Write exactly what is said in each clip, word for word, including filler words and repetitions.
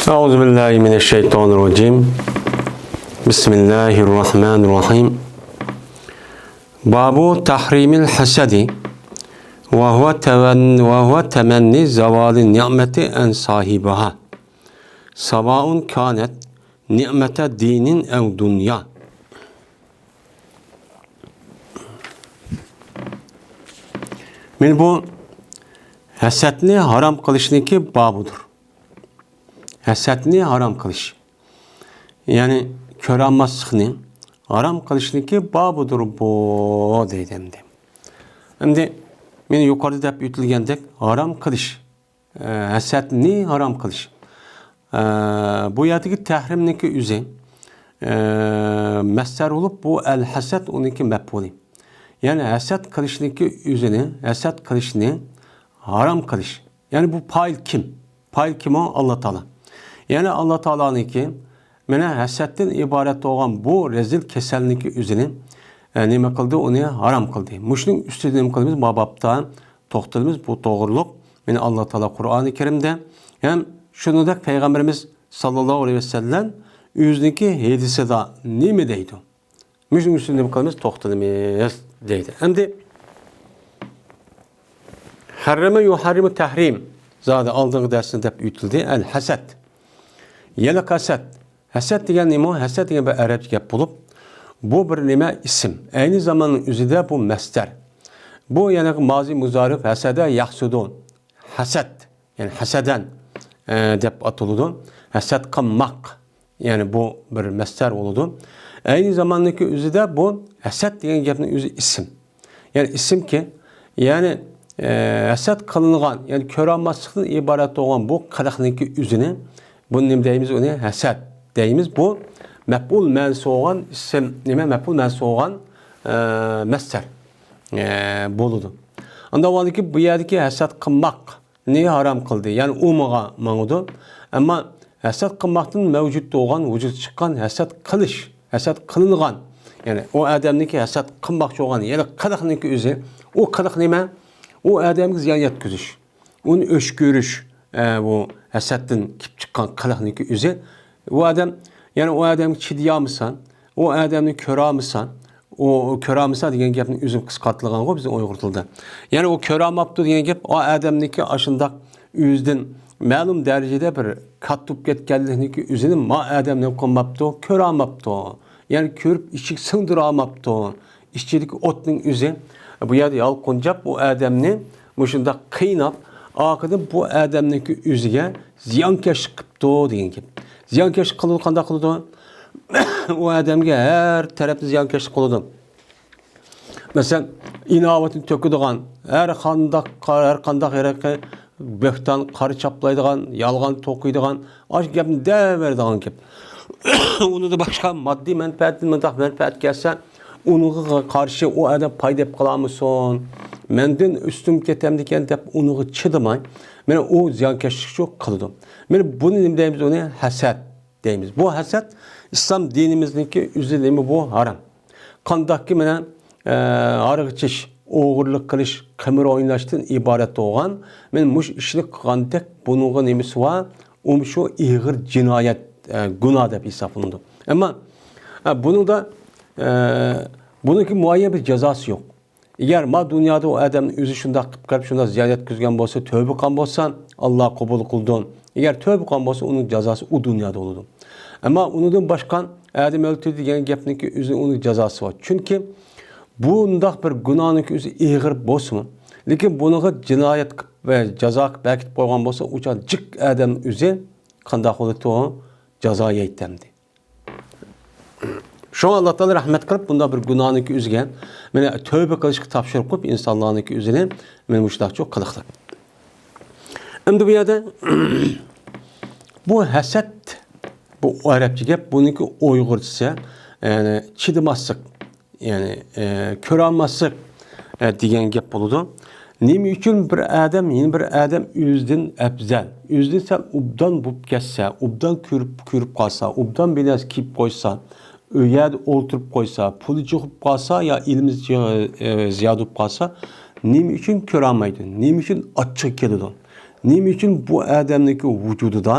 أعوذ بالله من الشيطان الرجيم. بسم الله الرحمن الرحيم. باب تحريم الحسد، وهو تمن-، وهو تمني زوال النعمة عن صاحبها، سواء كانت نعمة دين أو دنيا. مانا بۇ ھەسەتنى ھارام قىلىشنىڭكى بابىدۇر. ھەسەتنى ھارام قىلىش. يەنى كۆرەلمەسلىكنى ھارام قىلىشنىڭكى بابىدۇر بۇ، دەيدۇ ئەمدى. ئەمدى مانا يۇقىرىدا دەپ ئۆتۈلگەندەك ھارام قىلىش، ئە، ھەسەتنى ھارام قىلىش. ئە، بۇ يەردىكى تەھرىمنىڭكى ئۆزى، ئە، مەسدەر بولۇپ، بۇ ئەل ھەسەت ئۇنىڭكى مەپئۇلى. يەنى ھەسەت قىلىشنىڭكى ئۆزىنى، ھەسەت قىلىشنى ھارام قىلىش. يەنى بۇ پائىل كىم؟ پائىل كىم ئۇ؟ ئاللا تائالا. يەنى ئاللا تائالانىڭكى مانا ھەسەتتىن ئىبارەت بولغان بۇ رەزىل كېسەلنىڭكى ئۆزىنى، ئە، نېمە قىلدى؟ ئۇنى ھارام قىلدى. مۇشۇنىڭ ئۈستىدە نېمە قىلىمىز؟ ما بابتا توختىلىمىز. بۇ توغرۇلۇق مانا ئاللا تائالا قۇرئانى كەرىمدە ھەم شۇنىڭدەك پەيغەمبىرىمىز ساللاللاھۇ ئەلەيھى ۋەسەللەم ئۆزىنىڭكى ھەدىسىدا نېمە دەيدۇ؟ مۇشۇنىڭ ئۈستىدە نېمە قىلىمىز؟ توختىلىمىز، دەيدۇ. ئەمدى ھەررەمە يۇھەررىمۇ تەھرىم. زادى ئالدىنقى دەرستە دەپ ئۆتۈلدى. ئەل ھەسەد. يەنە ھەسەد. ھەسەد دېگەن نېمە؟ ھەسەد دېگەن بىر ئەرەبچە گەپ بولۇپ، بۇ بىر نېمە؟ ئىسىم. ئەينى زاماننىڭ ئۆزىدە بۇ مەسدەر. بۇ يەنە مازى مۇزارىف ھەسەدە يەھسۇدۇ. ھەسەد. يەنى ھەسەدەن، ئە، دەپ ئاتىلىدۇ. ھەسەت قىلماق. يەنى بۇ بىر مەسدەر بولىدۇ. ئەينى زاماننىڭكى ئۆزىدە بۇ ھەسەت دېگەن گەپنىڭ ئۆزى ئىسىم. يەنى ئىسىمكى، يەنى، ئە، ھەسەت قىلىنغان، يەنى كۆرەلمەسلىكتىن ئىبارەت بولغان بۇ قىلىقنىڭكى ئۆزىنى، بۇنى نېمە دەيمىز؟ ئۇنى ھەسەت دەيمىز. بۇ مەپئۇل مەنسۇ بولغان ئىسىم، نېمە؟ مەپئۇل مەنسۇ بولغان، ئە، مەسدەر، ئە، بولىدۇ. ئاندا بۇ يەردىكى ھەسەت قىلماق، نى ھارام قىلدى. يەنى ئۇ ماڭا ماڭىدۇ. ئەمما ھەسەت قىلماقتىن مەۋجۇت بولغان، ۋۇجۇدقا چىققان ھەسەت قىلىش، ھەسەت قىلىنغان. يەنى ئۇ ئادەمنىڭكى ھەسەت قىلماقچى بولغان، يەنى قىلىقنىڭكى ئۆزى. ئۇ قىلىق نېمە؟ ئۇ ئادەمگە زىيان يەتكۈزۈش، ئۇنى ئۆچ كۆرۈش، ئە، بۇ ھەسەتتىن كېلىپ چىققان قىلىقنىڭكى ئۆزى. ئۇ ئادەم، يەنى ئۇ ئادەمگە چىدىيالمىسا، ئۇ ئادەمنى كۆرەلمىسە، ئۇ، ئۇ كۆرەلمىسە دېگەن گەپنىڭ ئۆزىمۇ قىسقارتىلغانغۇ بىزنىڭ ئۇيغۇر تىلىدا. يەنى ئۇ كۆرەلمەپتۇ دېگەن گەپ، ئۇ ئادەمنىڭكى ئاشۇنداق ئۆزىدىن مەلۇم دەرىجىدە بىر كاتتا بولۇپ كەتكەنلىكنىڭكى ئۆزىنى ما ئادەم نېمە قىلماپتۇ؟ كۆرەلمەپتۇ. يەنى كۆرۈپ ئىچىگە سىڭدۈرەلمەپتۇ. ئىچىدىكى ئوتنىڭ ئۆزى بۇ يەردە يالقۇنجاپ، ئۇ ئادەمنى مۇشۇنداق قىيناپ، ئاخىرىدا بۇ ئادەمنىڭكى ئۆزىگە زىيانكەشلىك قىپتۇ دېگەن گەپ. زىيانكەشلىك قىلىدۇ، قانداق قىلىدۇ؟ ئۇ ئادەمگە ھەر تەرەپتىن زىيانكەشلىك قىلىدۇ. مەسىلەن، ئىناۋىتىنى تۆكىدىغان، ھەر قانداق، ھەر قانداق ھېلىقى بۆھتان، قارا چاپلايدىغان، يالغان توقۇيدىغان، ئاشۇ گەپنى دەۋېرىدىغان گەپ. ئۇنىڭدا باشقا ماددىي مەنپەئەتتىن مۇنداق مەنپەئەت كەلسە، ئۇنىڭغا قارشى ئۇ ئادەم پايدا ئېلىپ قالامسۇن، مەندىن ئۈستۈن كېتەمدىكەن دەپ ئۇنىڭغا چىدىماي، مانا ئۇ زىيانكەشلىك شۇ قىلىدۇ. مانا بۇنى نېمە دەيمىز؟ ئۇنى ھەسەت دەيمىز. بۇ ھەسەت ئىسلام دىنىمىزنىڭكى ئۆزى نېمە بۇ؟ ھارام. قانداقكى مانا، ئە، ھارغا ئىچىش، ئوغرىلىق قىلىش، قىمار ئويناشتىن ئىبارەت بولغان، مانا مۇشۇ ئىشنى قىلغاندەك بۇنىڭغا نېمىسى بار؟ ئۇمۇ شۇ ئېغىر جىنايەت، ئە، گۇناھ دەپ ھېسابلىنىدۇ. ئەمما، ئە، بۇنىڭدا، ئە، بۇنىڭكى مۇئەييەن بىر جازاسى يوق. ئەگەر ما دۇنيادا ئۇ ئادەمنى ئۆزى شۇنداق قىلىپ قېلىپ، شۇنداق زىيان يەتكۈزگەن بولسا، تۆۋە قىلغان بولسا، ئاللا قوبۇل قىلىدۇ. ئەگەر تۆۋە قىلغان بولسا، ئۇنىڭ جازاسى ئۇ دۇنيادا بولىدۇ. ئەمما ئۇنىڭدىن باشقا ئادەم ئۆلتۈردى دېگەن گەپنىڭكى ئۆزى ئۇنىڭ جازاسى بار. چۈنكى بۇنداق بىر گۇناھنىڭكى ئۆزى ئېغىر بولسىمۇ، لېكىن بۇنىڭغا جىنايەت قىلىپ ۋە جازا قىلىپ بەكىتىپ قويغان بولسا، ئۇ چاغ جىق ئادەم ئۆزى قانداق بولىدۇ؟ جازا يەيتتى ئەمدى. شۇڭا ئاللا تائالا رەھمەت قىلىپ، بۇنداق بىر گۇناھنىڭكى ئۆزىگە، مانا، تۆۋە قىلىشقا تاپشۇرۇپ قويۇپ، ئىنسانلارنىڭكى ئۆزىنى، مانا، مۇشۇنداقچۇ قىلىقلىق. ئەمدى بۇ يەردە بۇ ھەسەت، بۇ ئەرەبچە گەپ، بۇنىڭكى ئۇيغۇرچىسى، يەنى چىدىماسلىق. يەنى، ئە، كۆرەلمەسلىك، ئە، دېگەن گەپ بولىدۇ. نېمە ئۈچۈن بىر ئادەم يەنە بىر ئادەم ئۆزىدىن ئەپزەل، ئۆزىدىن سەل ئوبدان بولۇپ كەتسە، ئوبدان كۆرۈپ، كۆرۈپ قالسا، ئوبدان بىر نەرسە كىيىپ قويسا، ئۆي يەردە ئولتۇرۇپ قويسا، پۇلى جىق بولۇپ قالسا يا ئىلمى زىيا-، ئە، زىيادە بولۇپ قالسا، نېمە ئۈچۈن كۆرەلمەيدۇ؟ نېمە ئۈچۈن ئاچچىقى كېلىدۇ؟ نېمە ئۈچۈن بۇ ئادەمنىڭكى ۋۇجۇدىدا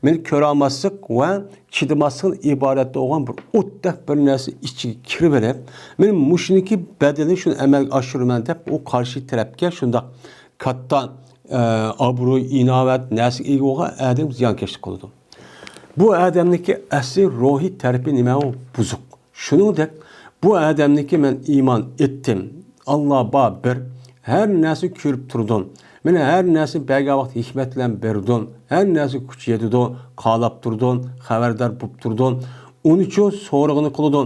مېنى كۆرالماسلىق ۋە چىدىماسلىقتىن ئىبارەت بولغان بىر ئوتتەك بىر نەرسە ئىچىگە كىرىۋېلىپ، مېنى مۇشۇنىڭكى بەدىلى شۇنى ئەمەلگە ئاشۇرىمەن دەپ، ئۇ قارشى تەرەپكە شۇنداق كاتتا، ئە، ئابرۇي، ئىناۋەت، نەرسىگە ئىگە بولغان ئادەم زىيانكەشلىك قىلىدۇ. بۇ ئادەمنىڭكى ئەسلى روھىي تەرىپى نېمە؟ ئۇ بۇزۇق. شۇنىڭدەك بۇ ئادەمنىڭكى مەن ئىمان ئېيتتىم، ئاللا بار بىر، ھەر نەرسە كۆرۈپ تۇرىدۇ، مېنى ھەر نەرسە بەرگەن ۋاقىت ھېكمەت بىلەن بېرىدۇ، ھەر نەرسە كۈچ يېتىدۇ، قالاپ تۇرىدۇ، خەۋەردار بولۇپ تۇرىدۇ، ئۇنىچۇ سورىغىنى قىلىدۇ،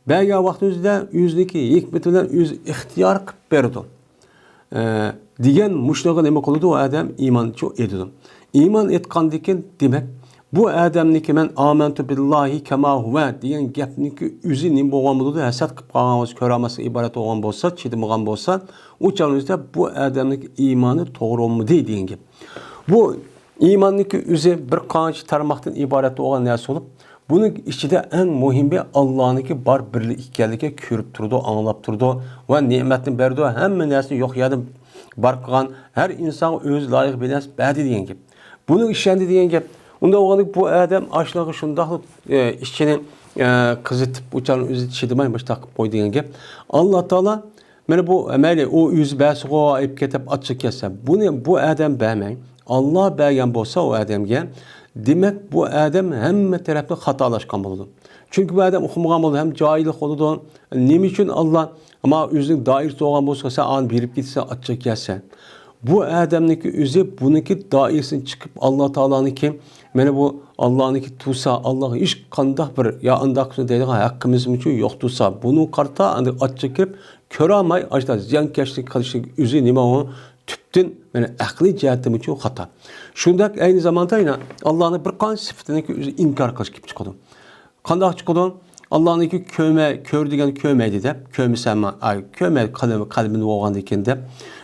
بەرگەن ۋاقتىمىزدا ئۆزىنىڭكى ھېكمىتى بىلەن ئۆزى ئىختىيار قىلىپ بېرىدۇ. ئە، دېگەن مۇشۇنىڭغا نېمە قىلىدۇ؟ ئۇ ئادەم ئىمانچۇ ئېيتىدۇ. ئىمان ئېيتقاندىن كېيىن، دېمەك، بۇ ئادەمنىڭكى مەن ئامەنتۇ بىللاھى كەما ھۇۋە دېگەن گەپنىڭكى ئۆزى نېمە بولغان بولىدۇ؟ ھەسەت قىلىپ قالغان بولسا، كۆرەلمەسلىك ئىبارەت بولغان بولسا، چىدىمىغان بولسا، ئۇ چاغنىڭ ئۆزىدە بۇ ئادەمنىڭكى ئىمانى توغرا بولمىدى دېگەن گەپ. بۇ ئىماننىڭكى ئۆزى بىر قانچە تارماقتىن ئىبارەت بولغان نەرسە بولۇپ، بۇنىڭ ئىچىدە ئەڭ مۇھىمى ئاللانىڭكى بار بىرلىك ئىكەنلىكى كۆرۈپ تۇرىدۇ، ئاڭلاپ تۇرىدۇ ۋە نېمەتنى بەردى، ھەممە نەرسىنى يوق يەردىن بار قىلغان، ھەر ئىنسانغا ئۆزى لايىق بىر نەرسە بەردى دېگەن گەپ. بۇنىڭ ئىشەندى دېگەن گەپ. ئۇنداق بولغاندىكىن بۇ ئادەم ئاشۇلارغا شۇنداق، ئە، ئىچىنى، ئە، قىزىتىپ، ئۇچارنى ئۆزى چىدىماي مۇشۇنداق قىلىپ قويدى دېگەن گەپ. ئاللا تائالا مانا بۇ، مەيلى، ئۇ ئۆزى بەرسىغۇ ئېلىپ كېتىپ ئاچچىق كەلسە، بۇنى بۇ ئادەم بەرمەي، ئاللا بەرگەن بولسا ئۇ ئادەمگە، دېمەك، بۇ ئادەم ھەممە تەرەپتىن خاتالاشقان بولىدۇ. چۈنكى بۇ ئادەم ئۇقمىغان بولىدۇ، ھەم جاھىللىق بولىدۇ. نېمە ئۈچۈن ئاللا ما ئۆزىنىڭ دائىرىسى بولغان بولسا، سەن ئانى بېرىپ كېتىسەن، ئاچچىق كەلسە. بۇ ئادەمنىڭكى ئۆزى بۇنىڭكى دائىرىسىدىن چىقىپ، ئاللا تائالانىڭكى، مانا بۇ ئاللانىڭكى تۇرسا، ئاللاغا ھېچقانداق بىر يا ئانداق دەيدىغان ھەققىمىزمۇچۇ يوق تۇرسا، بۇنىڭغا قارىتا ئاندىن ئاچچىق كىرىپ، كۆرەلمەي، ئاشۇنداق زىيانكەشلىك قىلىشنىڭ ئۆزى نېمە ئۇ؟ تۈپتىن، مانا، ئەقلىي جەھەتتىنمۇچۇ خاتا. شۇنداق ئەينى زاماندا يەنە ئاللانىڭ بىر قانچە سۈپىتىنىڭكى ئۆزى ئىنكار قىلىش كېلىپ چىقىدۇ. قانداق چىقىدۇ؟ ئاللانىڭكى كۆرمەي، كۆر دېگەن كۆرمەيدۇ دەپ، كۆرمىسەم، ئاي، كۆرمەيدۇ، قەلبى، قەلبىنى بولغاندىن كېيىن دەپ.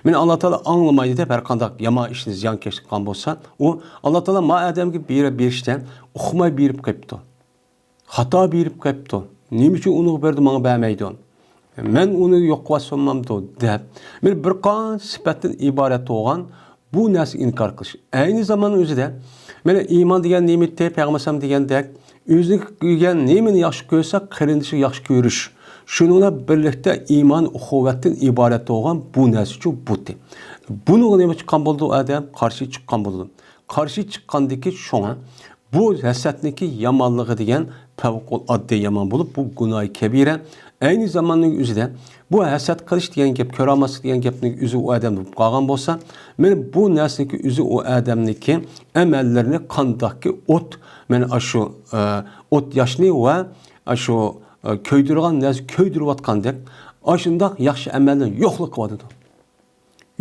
مانا ئاللا تائالا ئاڭلىمايدۇ دەپ، ھەر قانداق يامان ئىشنى زىيانكەشلىك قىلغان بولسا، ئۇ ئاللا تائالا ما ئادەمگە بېرىپ بېرىشتە ئۇقماي بېرىپ قېلىپتۇ. خاتا بېرىپ قېپتۇ. نېمە ئۈچۈن ئۇنىڭغا بەردى، ماڭا بەرمەيدۇ؟ مەن ئۇنى يوق قىلىۋاتساممامدۇ؟ دەپ، مانا بىر قانچە سۈپەتتىن ئىبارەت بولغان بۇ نەرسىگە ئىنكار قىلىش. ئەينى زامان ئۆزىدە، مانا ئىمان دېگەن نېمە ئىدى؟ پەيغەمبەر ئەلەيھىسسالام دېگەندەك، ئۆزىگە كۆرگەن نېمىنى ياخشى كۆرسە، قېرىندىشىغا ياخشى كۆرۈش. شۇنىڭ بىلەن بىرلىكتە ئىمان ئۇخۇۋەتتىن ئىبارەت بولغان بۇ نەرسىچۇ بۇتى. بۇنىڭغا نېمە چىققان بولىدۇ؟ ئادەم قارشى چىققان بولىدۇ. قارشى چىققاندىكى شۇڭا بۇ ھەسەتنىكى يامانلىقى دېگەن پەۋقۇلئاددە يامان بولۇپ، بۇ گۇناھى كەبىرە. ئەينى زاماننىڭ ئۆزىدە بۇ ھەسەت قىلىش دېگەن گەپ، كۆرەلمەسلىك دېگەن گەپنىڭ ئۆزى ئۇ ئادەمدە بولۇپ قالغان بولسا، مانا بۇ نەرسىنىڭكى ئۆزى ئۇ ئادەمنىڭكى ئەمەللىرىنى قانداقكى ئوت، مانا ئاشۇ، ئە، ئوت ياشنى ۋە ئاشۇ، ئە، كۆيدۈرىدىغان نەرسە كۆيدۈرۈۋاتقاندەك، ئاشۇنداق ياخشى ئەمەلنى يوقلۇق قىلىۋاتىدۇ.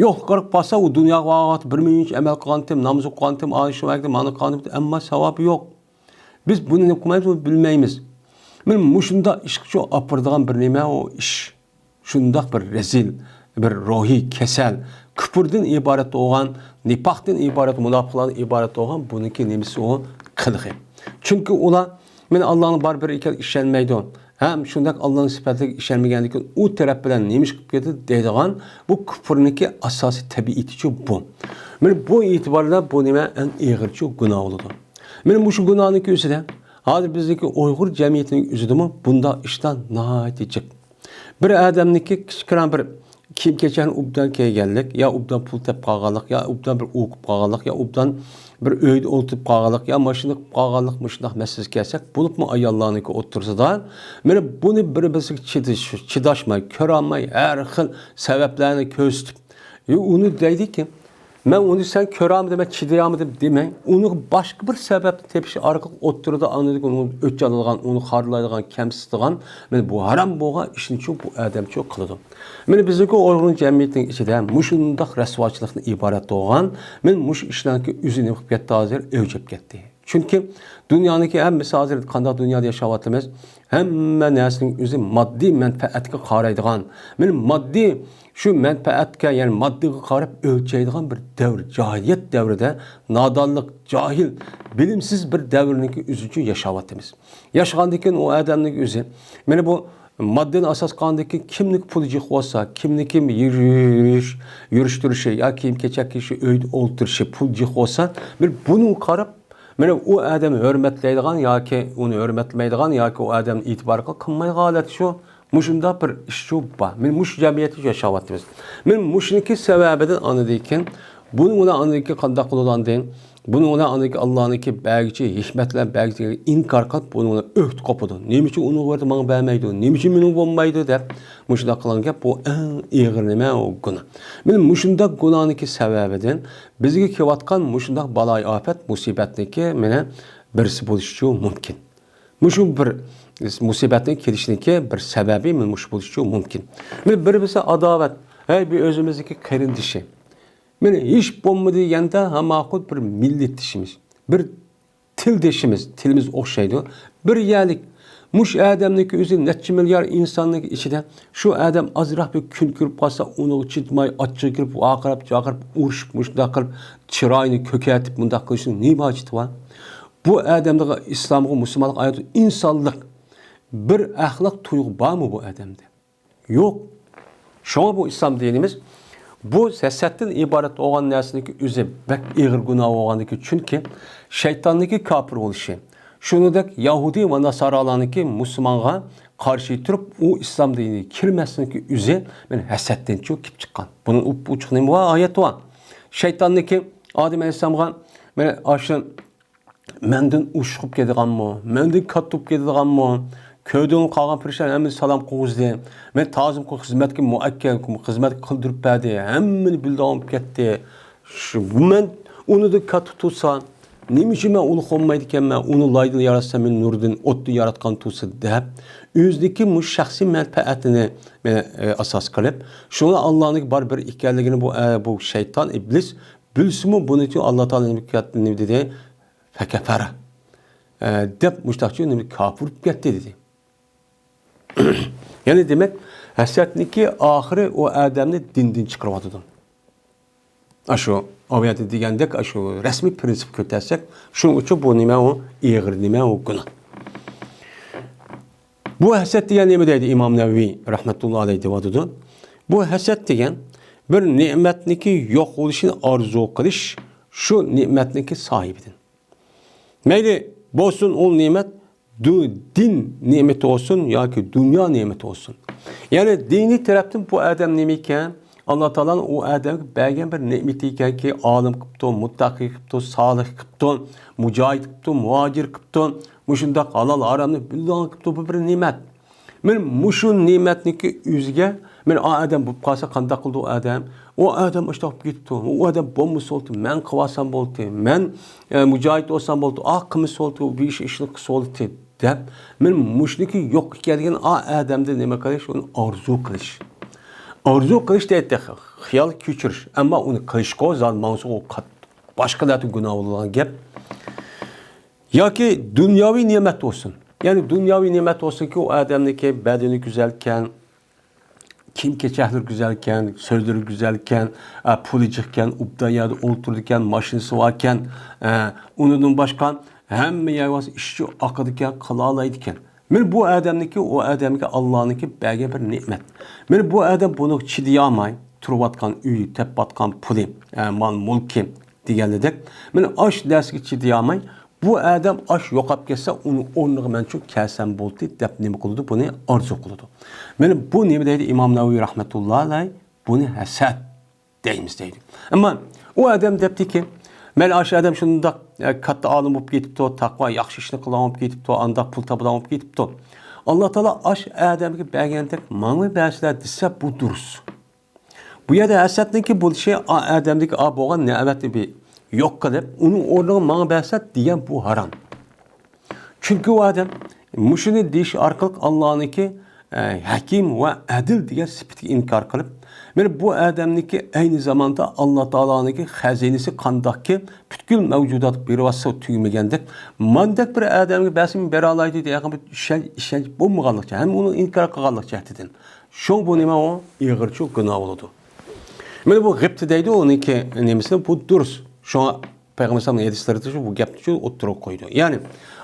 يوق، قاراپ قالسا، ئۇ دۇنياغا بارغان ۋاقىتتا بىر مىڭ يۈز ئەمەل قىلغانتىم، نامىزى ئوقۇغانتىم، ئانا شۇ ۋاقىتتا مانا قىلغانتىم، ئەمما ساۋابى يوق. بىز بۇنى نېمە قىلمايمىز، بۇنى بىلمەيمىز. مانا مۇشۇنداق ئىشقىچۇ ئاپىرىدىغان بىر نېمە ئۇ ئىش. شۇنداق بىر رەزىل، بىر روھىي كېسەل، كۇپۇردىن ئىبارەت بولغان، نىپاقتىن ئىبارەت، مۇناپىقلاردىن ئىبارەت بولغان بۇنىڭكى نېمىسى ئۇ؟ قىلىقى. چۈنكى ئۇلار مانا ئاللانىڭ بار بىر ئىكەنلىكىگە ئىشەنمەيدۇ. ھەم شۇنداق ئاللانىڭ سۈپەتلىرىگە ئىشەنمىگەندىكىن ئۇ تەرەپ بىلەن نېمە ئىش قىلىپ كېتىدۇ دەيدىغان بۇ كۇپۇرنىڭكى ئاساسىي تەبىئىتىچۇ بۇ. مانا بۇ ئېتىباردا بۇ نېمە ئەڭ ئېغىرچۇ گۇناھ بولىدۇ. مانا مۇشۇ گۇناھنىڭكى ئۆزىدە ھازىر بىزنىڭكى ئۇيغۇر جەمئىيىتىنىڭ ئۆزىدىمۇ بۇنداق ئىشلار ناھايىتى جىق. بىر ئادەمنىڭكى كىچىككىنە بىر كىيىم-كېچەكنى ئوبدان كىيگەنلىك، يا ئوبدان پۇل تېپىپ قالغانلىق، يا ئوبدان بىر ئوقۇپ قالغانلىق، يا ئوبدان بىر ئۆيدە ئولتۇرۇپ قالغانلىق، يا ماشىنا قىلىپ قالغانلىق، مۇشۇنداق مەسىلىسى كەلسەك، بولۇپمۇ ئاياللارنىڭكى ئوتتۇرىسىدا، مانا بۇنى بىر-بىرسىگە چىدىش-، چىداشماي، كۆرەلمەي، ھەر خىل سەۋەبلەرنى كۆرسىتىپ، ئۇنى دەيدىكى، مەن ئۇنى سەن كۆرەلمىدىڭ، مەن چىدىيالمىدىم دېمەي، ئۇنىڭغا باشقا بىر سەۋەبنى تېپىش ئارقىلىق ئوتتۇرىدا ئاندىن ئۇنى ئۆچ ئالىدىغان، ئۇنى خارلايدىغان، كەمسىتىدىغان، مانا بۇ ھارام بولغان ئىشنىچۇ بۇ ئادەمچۇ قىلىدۇ. مانا بىزنىڭكى ئۇيغۇر جەمئىيىتىنىڭ ئىچىدە مۇشۇنداق رەسۋاچىلىقتىن ئىبارەت بولغان، مانا مۇشۇ ئىشلارنىڭكى ئۆزى نېمە قىلىپ كەتتى ھازىر؟ ئۆلچەپ كەتتى. چۈنكى دۇنيانىڭكى ھەممىسى ھازىر قانداق دۇنيادا ياشاۋاتىمىز؟ ھەممە نەرسىنىڭ ئۆزى ماددىي مەنپەئەتكە قارايدىغان، مانا ماددىي شۇ مەنپەئەتكە، يەنى ماددىيغا قاراپ ئۆلچەيدىغان بىر دەۋر، جاھىلىيەت دەۋرىدە، نادانلىق، جاھىل، بىلىمسىز بىر دەۋرنىڭكى ئۆزىچۇ ياشاۋاتىمىز. ياشىغاندىن كېيىن ئۇ ئادەمنىڭ ئۆزى، مانا بۇ ماددىنى ئاساس قىلغاندىكى كىمنىڭكى پۇلى جىق بولسا، كىمنىڭكى يۈرۈش، يۈرۈش تۇرۇشى يا كىيىم كېچەك كىيىشى، ئۆيدە ئولتۇرۇشى پۇل جىق بولسا، بىر بۇنىڭغا قاراپ، مانا ئۇ ئادەم ھۆرمەتلەيدىغان ياكى ئۇنى ھۆرمەتلىمەيدىغان ياكى ئۇ ئادەمنى ئېتىبار قىلمايدىغان ھالەت شۇ. مۇشۇنداق بىر ئىش شۇ بار. مانا مۇشۇ جەمئىيەتتە ياشاۋاتىمىز. مانا مۇشۇنىڭكى سەۋەبىدىن ئاندىن كېيىن بۇنىڭ بىلەن ئاندىن كېيىن قانداق بولىدۇ ئاندىن؟ بۇنىڭ بىلەن ئاندىن كېيىن ئاللانىڭكى بەرگۈچى ھېكمەت بىلەن بەرگۈچىگە ئىنكار قىلىپ، بۇنىڭ بىلەن ئۆكتە قوپىدۇ. نېمە ئۈچۈن ئۇنىڭغا بەردى، ماڭا بەرمەيدۇ؟ نېمە ئۈچۈن مېنىڭ بولمايدۇ دەپ مۇشۇنداق قىلغان گەپ، بۇ ئەڭ ئېغىر نېمە، ئۇ گۇناھ. مانا مۇشۇنداق گۇناھنىڭكى سەۋەبىدىن بىزگە كېلىۋاتقان مۇشۇنداق بالايىئاپەت، مۇسىبەتنىڭكى مانا بىرسى بولۇشىچۇ مۇمكىن. مۇشۇ بىر مۇسىبەتنىڭ كېلىشىنىڭكى بىر سەۋەبى مانا مۇشۇ بولۇشىچۇ مۇمكىن. مانا بىر بىرسى ئاداۋەت، ھەي، بۇ ئۆزىمىزنىڭكى قېرىندىشى. مانا ھېچ بولمىدى دېگەندە، ھە، ماقۇل، بىر مىللەتدىشىمىز، بىر تىلدىشىمىز، تىلىمىز ئوخشايدۇ. بىر يەرلىك. مۇشۇ ئادەمنىڭكى ئۆزى نەچچە مىليار ئىنساننىڭ ئىچىدە شۇ ئادەم ئازراق بىر كۈن كۆرۈپ قالسا، ئۇنىڭغا چىدىماي، ئاچچىقى كىرىپ، ۋارقىراپ، جاقىراپ، ئۇرۇشۇپ، مۇشۇنداق قىلىپ، چىرايىنى كۆكەرتىپ، مۇنداق قىلىشنىڭ نېمە ھاجىتى بار؟ بۇ ئادەمدە ئىسلامغا، مۇسۇلمانلىققا ئايات ئىنسانلىق بىر ئەخلاق تۇيغۇ بارمۇ بۇ ئادەمدە؟ يوق. شۇڭا بۇ ئىسلام دىنىمىز بۇ ھەسەتتىن ئىبارەت بولغان نەرسىنىڭكى ئۆزى بەك ئېغىر گۇناھ بولغاندىكى، چۈنكى شەيتاننىڭكى كاپىر بولۇشى، شۇنىڭدەك يەھۇدىي ۋە ناسارالارنىڭكى مۇسۇلمانغا قارشى تۇرۇپ، ئۇ ئىسلام دىنىگە كىرمەسلىكى ئۆزى مانا ھەسەتتىنچۇ كېلىپ چىققان. بۇنىڭ ئوچۇق نېمە بار؟ ئايەت بار. شەيتاننىڭكى ئادەم ئەلەيھىسسالامغا مانا ئاشۇ مەندىن ئوشۇق بولۇپ كېتىدىغانمۇ؟ مەندىن كاتتا بولۇپ كېتىدىغانمۇ؟ كۆردۈڭمۇ، قالغان پېرىشان ھەممىسى سالام قىلغۇزدى. مەن تازىم قىل-، خىزمەتكە مۇئەككەل، خىزمەتكە قىلدۇرۇپ بەردى. ھەممىنى بىلىدىغان بولۇپ كەتتى. شۇ، مەن ئۇنىڭدىن كاتتا تۇرسا، نېمە ئۈچۈن مەن ئۇلۇغ بولمايدىكەنمەن؟ ئۇنى لايدىن ياراتسا، مېنى نۇردىن، ئوتتىن ياراتقان تۇرسا دەپ، ئۆزىدىكى مۇشۇ شەخسىي مەنپەئەتىنى، ئە، ئاساس قىلىپ، شۇڭا ئاللانىڭ بار بىر ئىكەنلىكىنى بۇ، ئە، بۇ شەيتان، ئىبلىس بىلسىمۇ، بۇنى ئۈچۈن ئاللا تائالا نېمە، نېمە دېدى؟ فەكەفەرە. ئە، دەپ مۇشتاقچۇ نېمە كاپىر بولۇپ كەتتى دېدى. يەنى دېمەك، ھەسەتنىكى ئاخىرى ئۇ ئادەمنى دىندىن چىقىرىۋاتىدۇ. ئاشۇ ئاۋۇ يەردە دېگەندەك، ئاشۇ رەسمىي پرىنسىپ كۆتەرسەك، شۇنىڭ ئۈچۈن بۇ نېمە ئۇ؟ ئېغىر نېمە ئۇ؟ گۇناھ. بۇ ھەسەت دېگەن نېمە دەيدۇ ئىمام نەۋەۋى رەھمەتۇللا ئەلەيھ دەۋاتىدۇ. بۇ ھەسەت دېگەن بىر نېمەتنىكى يوق بولۇشىنى ئارزۇ قىلىش، شۇ نېمەتنىكى ساھىبىدىن. مەيلى بولسۇن ئۇ نېمەت، دۇ-، دىن نېمىتى بولسۇن ياكى دۇنيا نېمىتى بولسۇن. يەنى دىنىي تەرەپتىن بۇ ئادەم نېمە ئىكەن؟ ئاللا تائالانىڭ ئۇ ئادەمگە بەرگەن بىر نېمىتى ئىكەنكى، ئالىم قىپتۇ، مۇتتەقى قىپتۇ، سالىھ قىپتۇ، مۇجاھىد قىپتۇ، مۇھاجىر قىپتۇ، مۇشۇنداق ھالال ھارامنى بىلىدىغان قىپتۇ، بۇ بىر نېمەت. مانا مۇشۇ نېمەتنىڭكى ئۆزىگە، مانا ئا ئادەم بولۇپ قالسا قانداق قىلىدۇ ئۇ ئادەم؟ ئۇ ئادەم ئاشۇنداق بولۇپ كېتىپتۇ. ئۇ ئادەم بولمىسا بولدى، مەن قىلىۋالسام بولدى، مەن، ئە، مۇجاھىد بولسام بولدى، ئا قىلمىسا بولدى، بۇ ئىش، ئىشنى قىلسا بولدى دەپ، مانا مۇشۇنىڭكى يوق ئىكەنلىكىنى ئا ئادەمدە نېمە قىلىش؟ ئۇنى ئارزۇ قىلىش. ئارزۇ قىلىش دەيتتى، خىيال كۆچۈرۈش. ئەمما ئۇنى قىلىشقا زادى ماڭسا ئۇ قات-، باشقىلاردا گۇناھ بولىدىغان گەپ. ياكى دۇنياۋى نېمەت بولسۇن. يەنى دۇنياۋى نېمەت بولسۇنكى، ئۇ ئادەمنىڭكى بەدىنى گۈزەلكەن، كىيىم-كېچەكلىرى گۈزەلكەن، سۆزلىرى گۈزەلكەن، ئە، پۇلى جىقكەن، ئوبدان يەردە ئولتۇرىدىكەن، ماشىنىسى باركەن، ئە، ئۇنىڭدىن باشقا ھەممە يەر بارسا ئىشى ئاقىدىكەن، قىلالايدىكەن. مانا بۇ ئادەمنىڭكى، ئۇ ئادەمگە ئاللانىڭكى بەرگەن بىر نېمەت. مانا بۇ ئادەم بۇنىڭغا چىدىيالماي، تۇرۇۋاتقان ئۆيى، تېپىۋاتقان پۇلى، ئە، مال-مۈلكى، دېگەنلىدەك، مانا ئاش نەرسىگە چىدىيالماي، بۇ ئادەم ئاش يوقاپ كەتسە، ئۇنىڭ ئورنىغا مەنچۇ كەلسەم بولدى دەپ نېمە قىلىدۇ؟ بۇنى ئارزۇ قىلىدۇ. مانا بۇ نېمە دەيدۇ ئىمام نەۋەۋى رەھمەتۇللا ئەلەيھ؟ بۇنى ھەسەت دەيمىز دەيدۇ. ئەمما ئۇ ئادەم دەپتىكى، مەيلى ئاشۇ ئادەم شۇنداق، ئە، كاتتا ئالىم بولۇپ كېتىپتۇ، تەقۋا ياخشى ئىشنى قىلغان بولۇپ كېتىپتۇ، ئانداق پۇل تاپىدىغان بولۇپ كېتىپتۇ. ئاللا تائالا ئاشۇ ئادەمگە بەرگەندەك ماڭا بەرسىلە دېسە، بۇ دۇرۇس. بۇ يەردە ھەسەتنىڭكى بولۇشى ئا-، ئادەمدىكى ئا بولغان نېمەتنى بىر يوق قىلىپ، ئۇنىڭ ئورنىغا ماڭا بەرسە دېگەن بۇ ھارام. چۈنكى ئۇ ئادەم مۇشۇنى دېيىش ئارقىلىق ئاللانىڭكى، ئە، ھەكىم ۋە ئەدىل دېگەن سۈپىتىگە ئىنكار قىلىپ، مانا بۇ ئادەمنىڭكى ئەينى زاماندا ئاللا تائالانىڭكى خەزىنىسى قانداقكى پۈتكۈل مەۋجۇداتقا بېرىۋاتسا تۈگىمىگەندەك، ماندەك بىر ئادەمگە بەرسە بېرەلايدۇ دېگەن بىر ئىشەنچ، ئىشەنچ بولمىغانلىق، ھەم ئۇنى ئىنكار قىلغانلىق جەھەتتىن. شۇڭا بۇ نېمە ئۇ؟ ئېغىرچۇ گۇناھ بولىدۇ. مانا بۇ غىبتە دەيدۇ، ئۇنىڭكى نېمىسى بۇ دۇرۇس. شۇڭا پەيغەمبەر ئەلەيھىسسالام ھەدىسلىرىدە شۇ گەپنى شۇ ئوتتۇرىغا قويىدۇ. يەنى،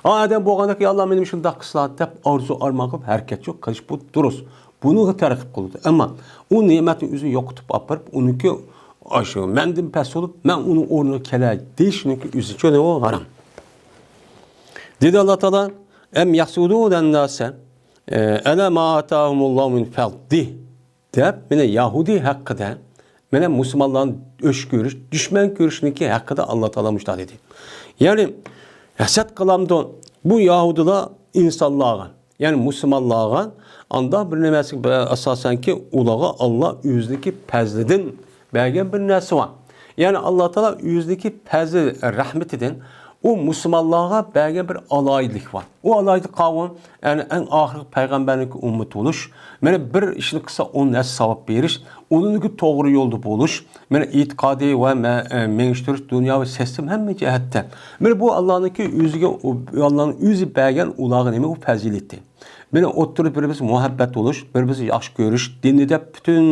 ئا ئادەم بولغاندەك، يا ئاللا، مېنى شۇنداق قىلسىلا دەپ ئارزۇ ئارمان قىلىپ ھەرىكەت يوق قىلىش، بۇ دۇرۇس. بۇنىڭغا تەرغىب قىلىدۇ. ئەمما ئۇ نېمەتنى ئۆزىنى يوقىتىپ ئاپىرىپ، ئۇنىڭكى ئاشۇ مەندىن پەس بولۇپ، مەن ئۇنىڭ ئورنىغا كېلەي دېيىشنىڭكى ئۆزى ئۈچۈن ئۇ ھارام. دېدى ئاللا تائالا، ئەم يەھسۇدۇنەنناسە، ئە، ئەلا ما ئاتاھۇمۇللاھۇ مىن فەضلىھ. دەپ، مانا يەھۇدىي ھەققىدە، مانا مۇسۇلمانلارنى ئۆچ كۆرۈش، دۈشمەن كۆرۈشنىڭكى ھەققىدە ئاللا تائالا مۇشۇنداق دېدى. يەنى، ھەسەت قىلامدۇ بۇ يەھۇدىيلار ئىنسانلارغا، يەنى مۇسۇلمانلارغا، ئاندا بىر نېمەسى، ئاساسەنكى، ئۇلارغا ئاللا ئۆزىنىڭكى پەزلىدىن بەرگەن بىر نەرسە بار. يەنى ئاللا تائالا ئۆزىنىڭكى پەزل رەھمىتىدىن ئۇ مۇسۇلمانلارغا بەرگەن بىر ئالاھىدىلىك بار. ئۇ ئالاھىدىلىك قاۋۇ، يەنى ئەڭ ئاخىرقى پەيغەمبەرنىڭكى ئۈممىتى بولۇش، مانا بىر ئىشنى قىلسا ئون ھەسسە ساۋاب بېرىش، ئۇنىڭكى توغرا يولدا بولۇش، مانا ئېتىقادى ۋە مە-، ئە، مېڭىشتۈرۈش، دۇنيا ۋە سىستېما ھەممە جەھەتتە. مانا بۇ ئاللانىڭكى ئۆزىگە، ئاللانىڭ ئۆزى بەرگەن ئۇلارغا نېمە ئۇ پەزىلىتى. مانا ئوتتۇرىدا بىر-بىرسى مۇھەببەت بولۇش، بىر-بىرسى ياخشى كۆرۈش، دىننى دەپ پۈتۈن،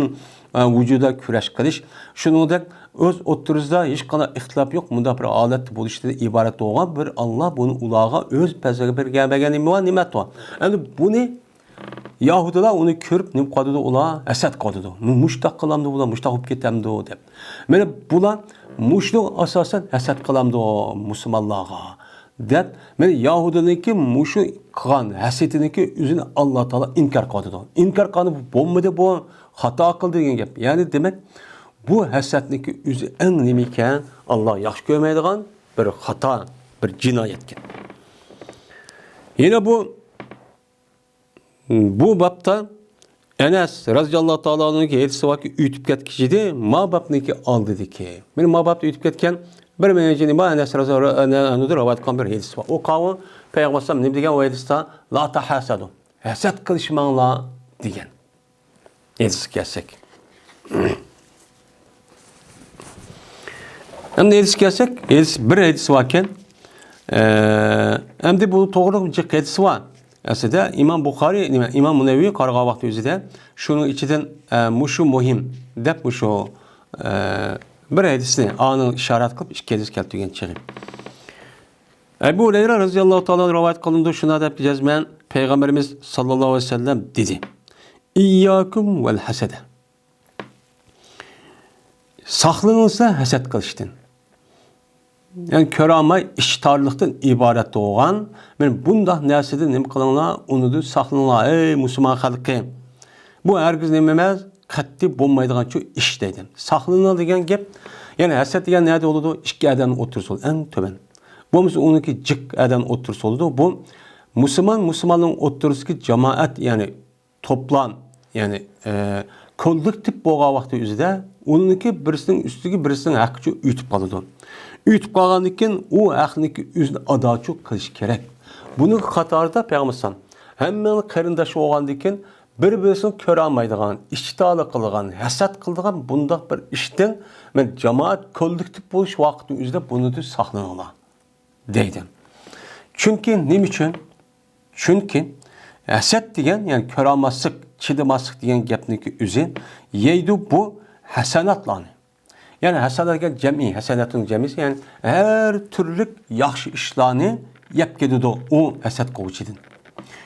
ئە، ۋۇجۇدا كۈرەش قىلىش، شۇنىڭدەك ئۆز ئوتتۇرىسىدا ھېچقانداق ئىختىلاپ يوق، مۇنداق بىر ھالەتتە بولۇشتىن ئىبارەت بولغان بىر ئاللا بۇنى ئۇلارغا ئۆز پەزلىگە بەرگەن، بەرگەن نېمە بار، نېمەت بار. ئەمدى بۇنى يەھۇدىيلار ئۇنى كۆرۈپ نېمە قىلىدۇ، ئۇلار ھەسەت قىلىدۇ. مۇشتاق قىلامدۇ بۇلار، مۇشتاق بولۇپ كېتەمدۇ دەپ. مانا بۇلار مۇشۇنىڭ ئاساسەن ھەسەت قىلامدۇ مۇسۇلمانلارغا. دەپ، مانا يەھۇدىينىڭكى مۇشۇ قىلغان ھەسىيىتىنىڭكى ئۆزىنى ئاللا تائالا ئىنكار قىلىۋاتىدۇ. ئىنكار قىلغاندا بۇ بولمىدى، بۇ خاتا قىلدى دېگەن گەپ. يەنى دېمەك، بۇ ھەسەتنىڭكى ئۆزى ئەڭ نېمە ئىكەن؟ ئاللا ياخشى كۆرمەيدىغان بىر خاتا، بىر جىنايەتكەن. يەنە بۇ، بۇ بابتا ئەنەس رەزىياللاھۇ تائالا ئەنھۇنىڭكى ھەدىسى باركى، ئۆتۈپ كەتكۈچىدى، ما بابنىڭكى ئالدىدىكى. مانا ما بابتا ئۆتۈپ كەتكەن بىر مىنۇت ئىچىدە ما ئەنەس رەزىياللاھۇ ئەنھۇدىن رىۋايەت قىلغان بىر ھەدىس بار. ئۇ قاۋۇ پەيغەمبەر ئەلەيھىسسالام نېمە دېگەن ئۇ ھەدىستە؟ لا تەھاسەدۇ. ھەسەت قىلىشماڭلار دېگەن. ھەدىسكە كەلسەك. ئەمدى ھەدىسكە كەلسەك، ھەدىس، بىر ھەدىس باركەن. ئە، ئەمدى بۇ توغرىلىق جىق ھەدىس بار. ئەسلىدە ئىمام بۇخارى، نېمە، ئىمام مۇنەۋۋى قارىغان ۋاقتى ئۆزىدە شۇنىڭ ئىچىدىن، ئە، مۇشۇ مۇھىم دەپ مۇشۇ، ئە، بىر ھەدىسنى ئانىڭ ئىشارەت قىلىپ ئىككى ھەدىس كەلتۈرگەن چېغى. ئەبۇ ھۇرەيرە رەزىياللاھۇ تائالا رىۋايەت قىلىنىدۇ، شۇنداق دەپ جەزمەن پەيغەمبىرىمىز ساللاللاھۇ ئەلەيھى ۋەسەللەم دېدى: «ئىيياكۇم ۋەل ھەسەدە.» ساقلىنىڭلار ھەسەت قىلىشتىن. يەنى كۆرەلمەي ئىچتارلىقتىن ئىبارەت بولغان، مانا بۇنداق نەرسىدىن نېمە قىلىڭلار، ئۇنىڭدىن ساقلىنىڭلار، ئەي مۇسۇلمان خەلقى. بۇ ھەرگىز نېمە ئەمەس، قەتئىي بولمايدىغان شۇ ئىش دەيدۇ. ساقلىنىڭ دېگەن گەپ، يەنى ھەسەت دېگەن نەدە بولىدۇ؟ ئىككى ئادەمنىڭ ئوتتۇرىسى بولىدۇ، ئەڭ تۆۋەن. بولمىسا ئۇنىڭكى جىق ئادەم ئوتتۇرىسى بولىدۇ. بۇ مۇسۇلمان، مۇسۇلماننىڭ ئوتتۇرىسىدىكى جامائەت، يەنى توپلام، يەنى، ئە، كوللېكتىپ بولغان ۋاقتى ئۆزىدە ئۇنىڭكى بىرسىنىڭ ئۈستىگە بىرسىنىڭ ھەققىچۇ ئۆتۈپ قالىدۇ. ئۆتۈپ قالغاندىن كېيىن ئۇ ھەقنىڭكى ئۆزىنى ئاداچۇ قىلىش كېرەك. بۇنىڭ قاتارىدا پەيغەمبەر ئەلەيھىسسالام ھەممىڭلار قېرىنداش بولغاندىن كېيىن بىر-بىرسىنى كۆرەلمەيدىغان، ئىشتىھالىق قىلىدىغان، ھەسەت قىلىدىغان بۇنداق بىر ئىشتىن مەن جامائەت كوللېكتىپ بولۇش ۋاقتى ئۆزىدە بۇنىڭدىن ساقلىنىڭلار دەيدۇ. چۈنكى نېمە ئۈچۈن؟ چۈنكى ھەسەت دېگەن، يەنى كۆرەلمەسلىك، چىدىماسلىق دېگەن گەپنىڭكى ئۆزى يەيدۇ بۇ ھەسەناتلارنى. يەنى ھەسەنات دېگەن جەمئىي، ھەسەناتنىڭ جەمئىسى، يەنى ھەر تۈرلۈك ياخشى ئىشلارنى يەپ كېتىدۇ ئۇ ھەسەت قىلغۇچىدىن.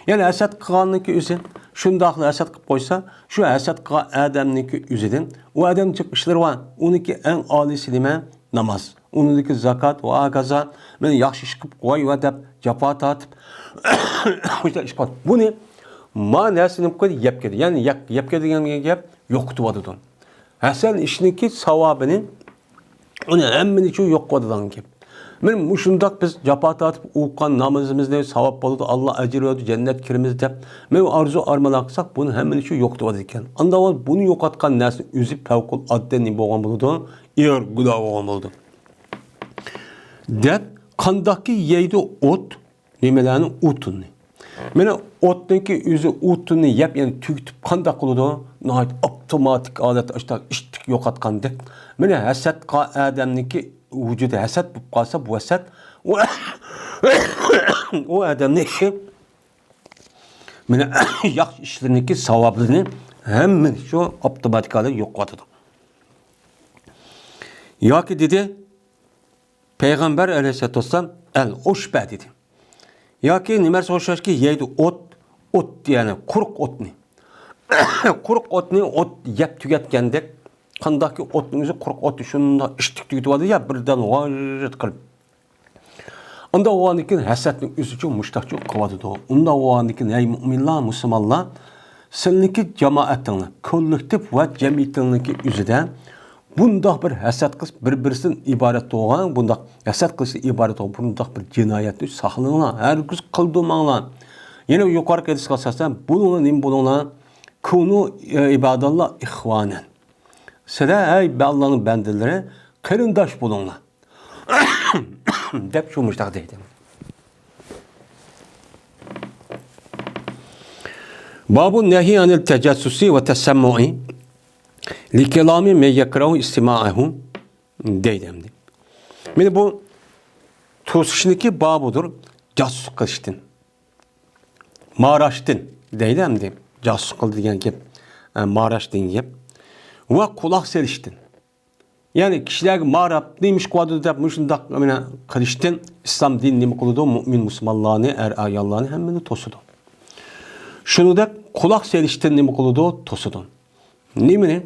يەنى ھەسەت قىلغاننىڭكى ئۆزى، شۇنداقلا ھەسەت قىلىپ قويسا، شۇ ھەسەت قىلغان ئادەمنىڭكى ئۆزىدىن، ئۇ ئادەم جىق ئىشلىرى بار، ئۇنىڭكى ئەڭ ئالىيسى نېمە؟ ناماز. ئۇنىڭدىكى زاكات ۋە ھاكازا، مەن ياخشى ئىش قىلىپ قوي ۋە دەپ جاپا تارتىپ، مۇشۇنداق ئىش قىلىپ، بۇنى ما نەرسىنى قويدى، يەپ كەتتى. يەنى يەپ، يەپ كەتتى دېگەن گەپ يوقىتىۋاتىدۇ. ھەسەن ئىشنىڭكى ساۋابىنى، ئۇنى ھەممىنى شۇ يوقىتىۋاتىدىغان گەپ. مانا مۇشۇنداق بىز جاپا تارتىپ ئوقۇغان نامىزىمىزنى ساۋاب بولىدۇ، ئاللا ئەجىر بېرىدۇ، جەننەتكە كىرىمىز دەپ، مانا ئارزۇ ئارمانلار قىلساق، بۇنى ھەممىنى شۇ يوقىتىۋاتىدىكەن. ئاندىن بۇنى يوقاتقان نەرسە ئۆزى پەۋقۇلئاددە نېمە بولغان بولىدۇ؟ ئېغىر گۇناھ بولغان بولىدۇ. دەپ، قانداقكى يەيدۇ ئوت نېمىلەرنى، ئوتۇننى. مانا ئوتنىڭكى ئۆزى ئوتۇننى يەپ، يەنى تۈگىتىپ قانداق قىلىدۇ؟ ناھايىتى ئاپتوماتىك ھالەتتە ئاشتاق ئىتتىك يوقاتقاندەك. مانا ھەسەت قىلغان ئادەمنىڭكى ۋۇجۇدى ھەسەت بولۇپ قالسا، بۇ ھەسەت ئۇ، ئۇ ئادەمنىڭكى مانا ياخشى ئىشلىرىنىڭكى ساۋابلىرىنى ھەممىنى شۇ ئاپتوماتىك ھالەتتە يوقىتىۋاتىدۇ. ياكى دېدى، پەيغەمبەر ئەلەيھىسسالاتۇ ۋەسسالام ئەل ئۇشبە دېدى. ياكى نېمە نەرسىگە ئوخشاشكى، يەيدۇ ئوت، ئوت، يەنى قۇرۇق ئوتنى. قۇرۇق ئوتنى ئوت يەپ تۈگەتكەندەك، قانداقكى ئوتنىڭ ئۆزى قۇرۇق ئوت شۇنداق ئىشتىك تۈگىتىۋالىدۇ يا، بىردەم ۋاجىت قىلىپ. ئۇنداق بولغاندىن كېيىن ھەسەتنىڭ ئۆزىچۇ مۇشتاقچۇ قىلىۋاتىدۇ. ئۇنداق بولغاندىن كېيىن، ھەي مۇئمىنلار، مۇسۇلمانلار، سىلىنىڭكى جامائەتىڭلار، كوللېكتىپ ۋە جەمئىيىتىڭلارنىڭكى ئۆزىدە بۇنداق بىر ھەسەت قىلىش، بىر-بىرسىدىن ئىبارەت بولغان، بۇنداق ھەسەت قىلىشتىن ئىبارەت بولغان بۇنداق بىر جىنايەتنى ساقلىنىڭلار، ھەرگىز قىلدۇرماڭلار. يەنە يۇقىرىقى ھەدىسكە ئاساسەن، بولۇڭلار، نېمە بولۇڭلار؟ كۇنۇ ئىباداللا ئىخۋانەن. سىلەر، ھەي ئاللانىڭ بەندىلىرى، قېرىنداش بولۇڭلار. دەپ شۇ مۇشتاق دەيدۇ. بابۇ نەھي ئانىل تەجەسسۇسى ۋە تەسەممۇئى لىكەلامى مەن يەكرەھۇ ئىستىمائەھۇ دەيدۇ ئەمدى. مانا بۇ توسۇشنىكى بابىدۇر، جاسۇسلۇق قىلىشتىن. ماراشتىن دەيدۇ ئەمدى. جاسۇسلۇق قىلدى دېگەن گەپ، ئە، ماراش دېگەن گەپ. ۋە قۇلاق سېلىشتىن. يەنى كىشىلەرگە ماراپ، نېمە ئىش قىلىۋاتىدۇ دەپ مۇشۇنداق مانا قىلىشتىن ئىسلام دىنى نېمە قىلىدۇ؟ مۇئمىن مۇسۇلمانلارنى، ئەر ئاياللارنى ھەممىنى توسىدۇ. شۇنىڭدەك قۇلاق سېلىشتىن نېمە قىلىدۇ؟ توسىدۇ. نېمىنى؟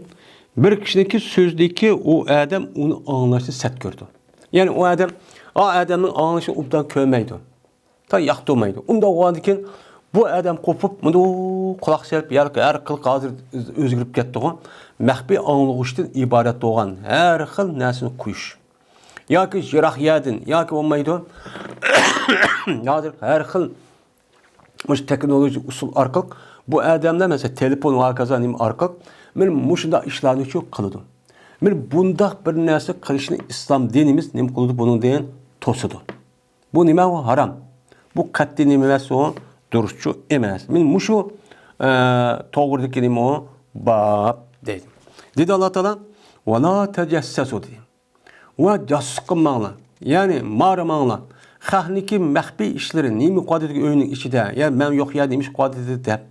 بىر كىشىنىڭكى سۆزىدىكى ئۇ ئادەم ئۇنى ئاڭلاشنى سەت كۆرىدۇ. يەنى ئۇ ئادەم، ئا ئادەمنىڭ ئاڭلىشىنى ئوبدان كۆرمەيدۇ. تا ياقتۇرمايدۇ. ئۇنداق بولغاندىن كېيىن بۇ ئادەم قوپۇپ، مۇنداق قۇلاق سېلىپ، يا ھەر قىلىق ھازىر ئۆزگىرىپ كەتتىغۇ. مەخپىي ئاڭلىغۇچتىن ئىبارەت بولغان ھەر خىل نەرسىنى قويۇش. ياكى يىراق يەردىن، ياكى بولمايدۇ. ھازىر ھەر خىل مۇشۇ تېخنولوگىيە ئۇسۇل ئارقىلىق بۇ ئادەملەر، مەسىلەن، تېلېفون ۋە ھاكازا نېمە ئارقىلىق مانا مۇشۇنداق ئىشلارنى شۇ قىلىدۇ. مانا بۇنداق بىر نەرسە قىلىشنى ئىسلام دىنىمىز نېمە قىلىدۇ؟ بۇنىڭدىن توسىدۇ. بۇ نېمە ئۇ؟ ھارام. بۇ قەتئىي نېمە ئەمەس ئۇ؟ دۇرۇسچۇ ئەمەس. مانا مۇشۇ، ئە، توغرىدىكى نېمە ئۇ؟ باب دەيدۇ. دېدى ئاللا تائالا، «ۋە لا تەجەسسەسۇ» دېدى. ۋە جاسۇسلۇق قىلماڭلار. يەنى مارىماڭلار. خەقنىڭكى مەخپىي ئىشلىرى، نېمە قىلىۋاتىدۇ ئۆينىڭ ئىچىدە، يا مەن يوق يەردە نېمە ئىش قىلىۋاتىدۇ دەپ.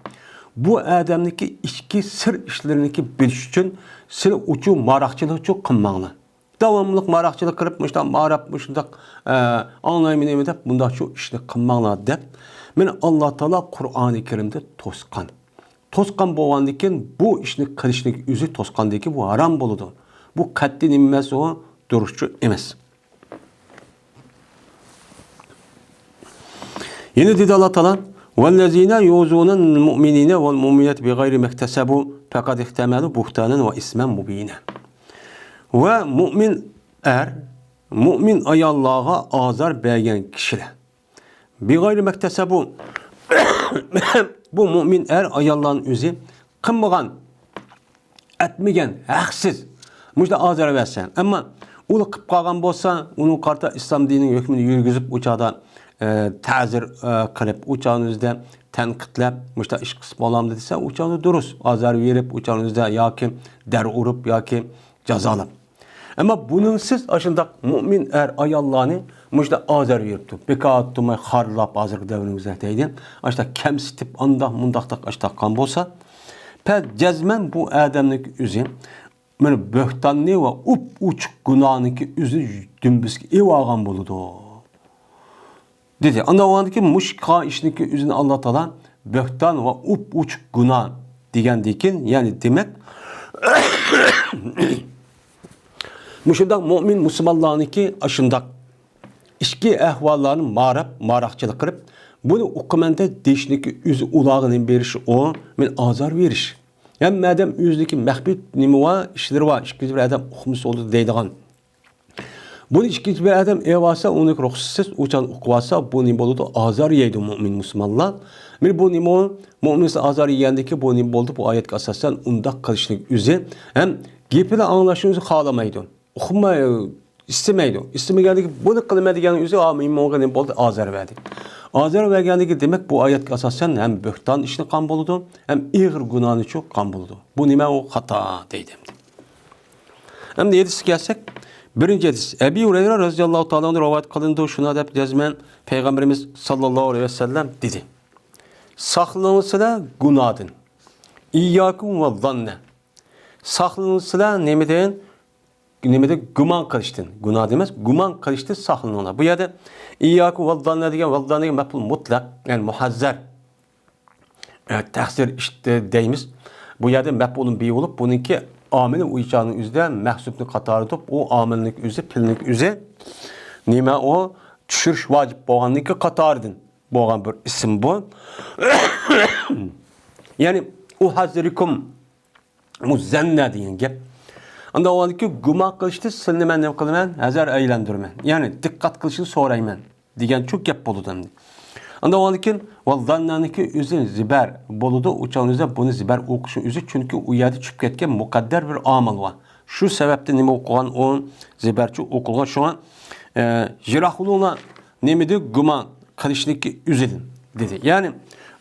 بۇ ئادەمنىڭكى ئىچكى سىر ئىشلىرىنىڭكى بىلىش ئۈچۈن سىلەر ئۇچۇ ماراقچىلىقچۇ قىلماڭلار. داۋاملىق ماراقچىلىق قىلىپ، مۇشۇنداق ماراپ، مۇشۇنداق، ئە، ئاڭلايمەن نېمە دەپ، مۇنداقچۇ ئىشنى قىلماڭلار دەپ، مانا ئاللا تائالا قۇرئانى كەرىمدە توسقان. توسقان بولغاندىن كېيىن بۇ ئىشنى قىلىشنىڭ ئۆزى، توسقاندىن كېيىن بۇ ھارام بولىدۇ. بۇ قەتئىي نېمە ئەمەس ئۇ؟ دۇرۇسچۇ ئەمەس. يەنە دېدى ئاللا تائالا، «ۋەللەزىنە يۇزۇنەل مۇئمىنىنە ۋەل مۇئمىناتى بىغەيرى مەكتەسەبۇ پەقەد ئىھتەمەلۇ بۇھتانەن ۋە ئىسمەن مۇبىنە.» ۋە مۇئمىن ئەر مۇئمىن ئاياللارغا ئازار بەرگەن كىشىلەر. بىغەيرى مەكتەسەبۇ. بۇ مۇئمىن ئەر ئاياللارنىڭ ئۆزى قىلمىغان، ئەتمىگەن، ھەقسىز مۇشۇنداق ئازار بەرسە، ئەمما ئۇلا قىلىپ قالغان بولسا، ئۇنىڭغا قارىتا ئىسلام دىنىنىڭ ھۆكمىنى يۈرگۈزۈپ، ئۇ چاغدا، ئە، تەزىر، ئە، قىلىپ، ئۇ چاغنىڭ ئۆزىدە تەنقىدلەپ، مۇشۇنداق ئىش قىلسا بولامدۇ دېسە، ئۇ چاغدا دۇرۇس، ئازار بېرىپ، ئۇ چاغنىڭ ئۆزىدە ياكى دەر ئۇرۇپ، ياكى جازالاپ. ئەمما بۇنىڭسىز ئاشۇنداق مۇئمىن ئەر ئاياللارنى مۇشۇنداق ئازار بېرىپتۇ. بىكار تۇرماي خارلاپ ھازىرقى دەۋرىمىزدە دەيدۇ. ئاشۇنداق كەمسىتىپ ئانداق مۇنداقتاق ئاشۇنداق قىلغان بولسا، پە جەزمەن بۇ ئادەمنىڭ ئۆزى مانا بۆھتاننى ۋە ئوپئوچۇق گۇناھنىڭكى ئۆزىنى دۈمبىسىگە ئېلىۋالغان بولىدۇ. دېدى. ئانداق بولغاندىكىن مۇشۇ قىلغان ئىشنىڭكى ئۆزىنى ئاللا تائالا بۆھتان ۋە ئوپئوچۇق گۇناھ دېگەندىكىن، يەنى دېمەك، مۇشۇنداق مۇئمىن مۇسۇلمانلارنىڭكى ئاشۇنداق ئىچكى ئەھۋاللارنى ماراپ، ماراقچىلىق قىلىپ، بۇنى ئۇقىمەن دە دېيىشنىڭكى ئۆزى ئۇلارغا نېمە بېرىش ئۇ؟ مانا ئازار بېرىش. ھەممە ئادەم ئۆزىدىكى مەخپىي نېمە بار، ئىشلىرى بار، ئىككىنچى بىر ئادەم ئۇقمىسا بولىدۇ دەيدىغان. بۇنى ئىككىنچى بىر ئادەم ئېلىۋالسا، ئۇنى رۇخسەتسىز ئۇچان ئۇقۇۋالسا، بۇ نېمە بولىدۇ؟ ئازار يەيدۇ مۇئمىن مۇسۇلمانلار. مانا بۇ نېمە؟ مۇئمىن ئازار يېگەندىكى بۇ نېمە بولدى؟ بۇ ئايەتكە ئاساسەن ئۇنداق قىلىشنىڭ ئۆزى ھەم گېپىنى ئاڭلاشنى ئۆزى خالىمايدۇ. ئۇقماي، ئىستىمەيدۇ. ئىستىمىگەندىكى بۇنى قىلىمەن دېگەننىڭ ئۆزى، ئا، مېنىڭغا نېمە بولدى؟ ئازار بەردى. ئازار بەرگەندىكى دېمەك بۇ ئايەتكە ئاساسەن ھەم بۆھتان ئىشنى قىلغان بولىدۇ، ھەم ئېغىر گۇناھنىچۇ قىلغان بولىدۇ. بۇ نېمە؟ ئۇ خاتا دەيدۇ. ئەمدى ھەدىسكە كەلسەك، بىرىنچى ھەدىس. ئەبى ھۇرەيرە رەزىياللاھۇ تائالا ئەنھۇ رىۋايەت قىلىنىدۇ، شۇنداق دەپ جەزمەن پەيغەمبىرىمىز ساللاللاھۇ ئەلەيھى ۋەسەللەم دېدى: ساقلىنىڭلار گۇناھتىن. ئىيياكۇم ۋەززاننە. ساقلىنىڭلار نېمىدىن؟ نېمىدە؟ گۇمان قىلىشتىن، گۇناھ دېمەس، گۇمان قىلىشتىن ساقلىنىڭلار. بۇ يەردە ئىيياكۇم ۋەززاننە دېگەن، ۋەززاننە دېگەن مەپئۇل مۇتلەق، يەنى مۇھەززەر. ئە، تەقسىر ئىشتە دەيمىز. بۇ يەردە مەپئۇلۇن بى بولۇپ، بۇنىڭكى ئامىلى ئۇ ئىجانىڭ ئۆزىدە مەھسۇپنى قاتارىدۇپ، ئۇ ئامىلنىڭ ئۆزى، پېئىلنىڭ ئۆزى. نېمە ئۇ؟ چۈشۈرۈش ۋاجىپ بولغاننىڭكى قاتارىدىن بولغان بىر ئىسىم بۇ. يەنى ئۇھەززىرۇكۇم، بۇ زەننە دېگەن گەپ. ئاندىن ئۇنىڭدىكى گۇمان قىلىشتىن سىلىنى مەن نېمە قىلىمەن؟ ھەزەر ئەيلەندۈرىمەن. يەنى دىققەت قىلىشنى سورايمەن دېگەن شۇ گەپ بولىدۇ ئەمدى. ئاندىن ئۇنىڭدىن كېيىن ۋەززاننانىڭكى ئۆزى زىبەر بولىدۇ. ئۇچان ئۆزى بۇنى زىبەر ئوقۇشنىڭ ئۆزى، چۈنكى ئۇ يەردە چۈشۈپ كەتكەن مۇقەددەر بىر ئامىل بار. شۇ سەۋەبتىن نېمە ئوقۇغان ئۇ؟ زىبەرچۇ ئوقۇلغان. شۇڭا، ئە، يىراق بولۇڭلار، نېمىدە؟ گۇمان قىلىشنىڭكى ئۆزىدىن دېدى. يەنى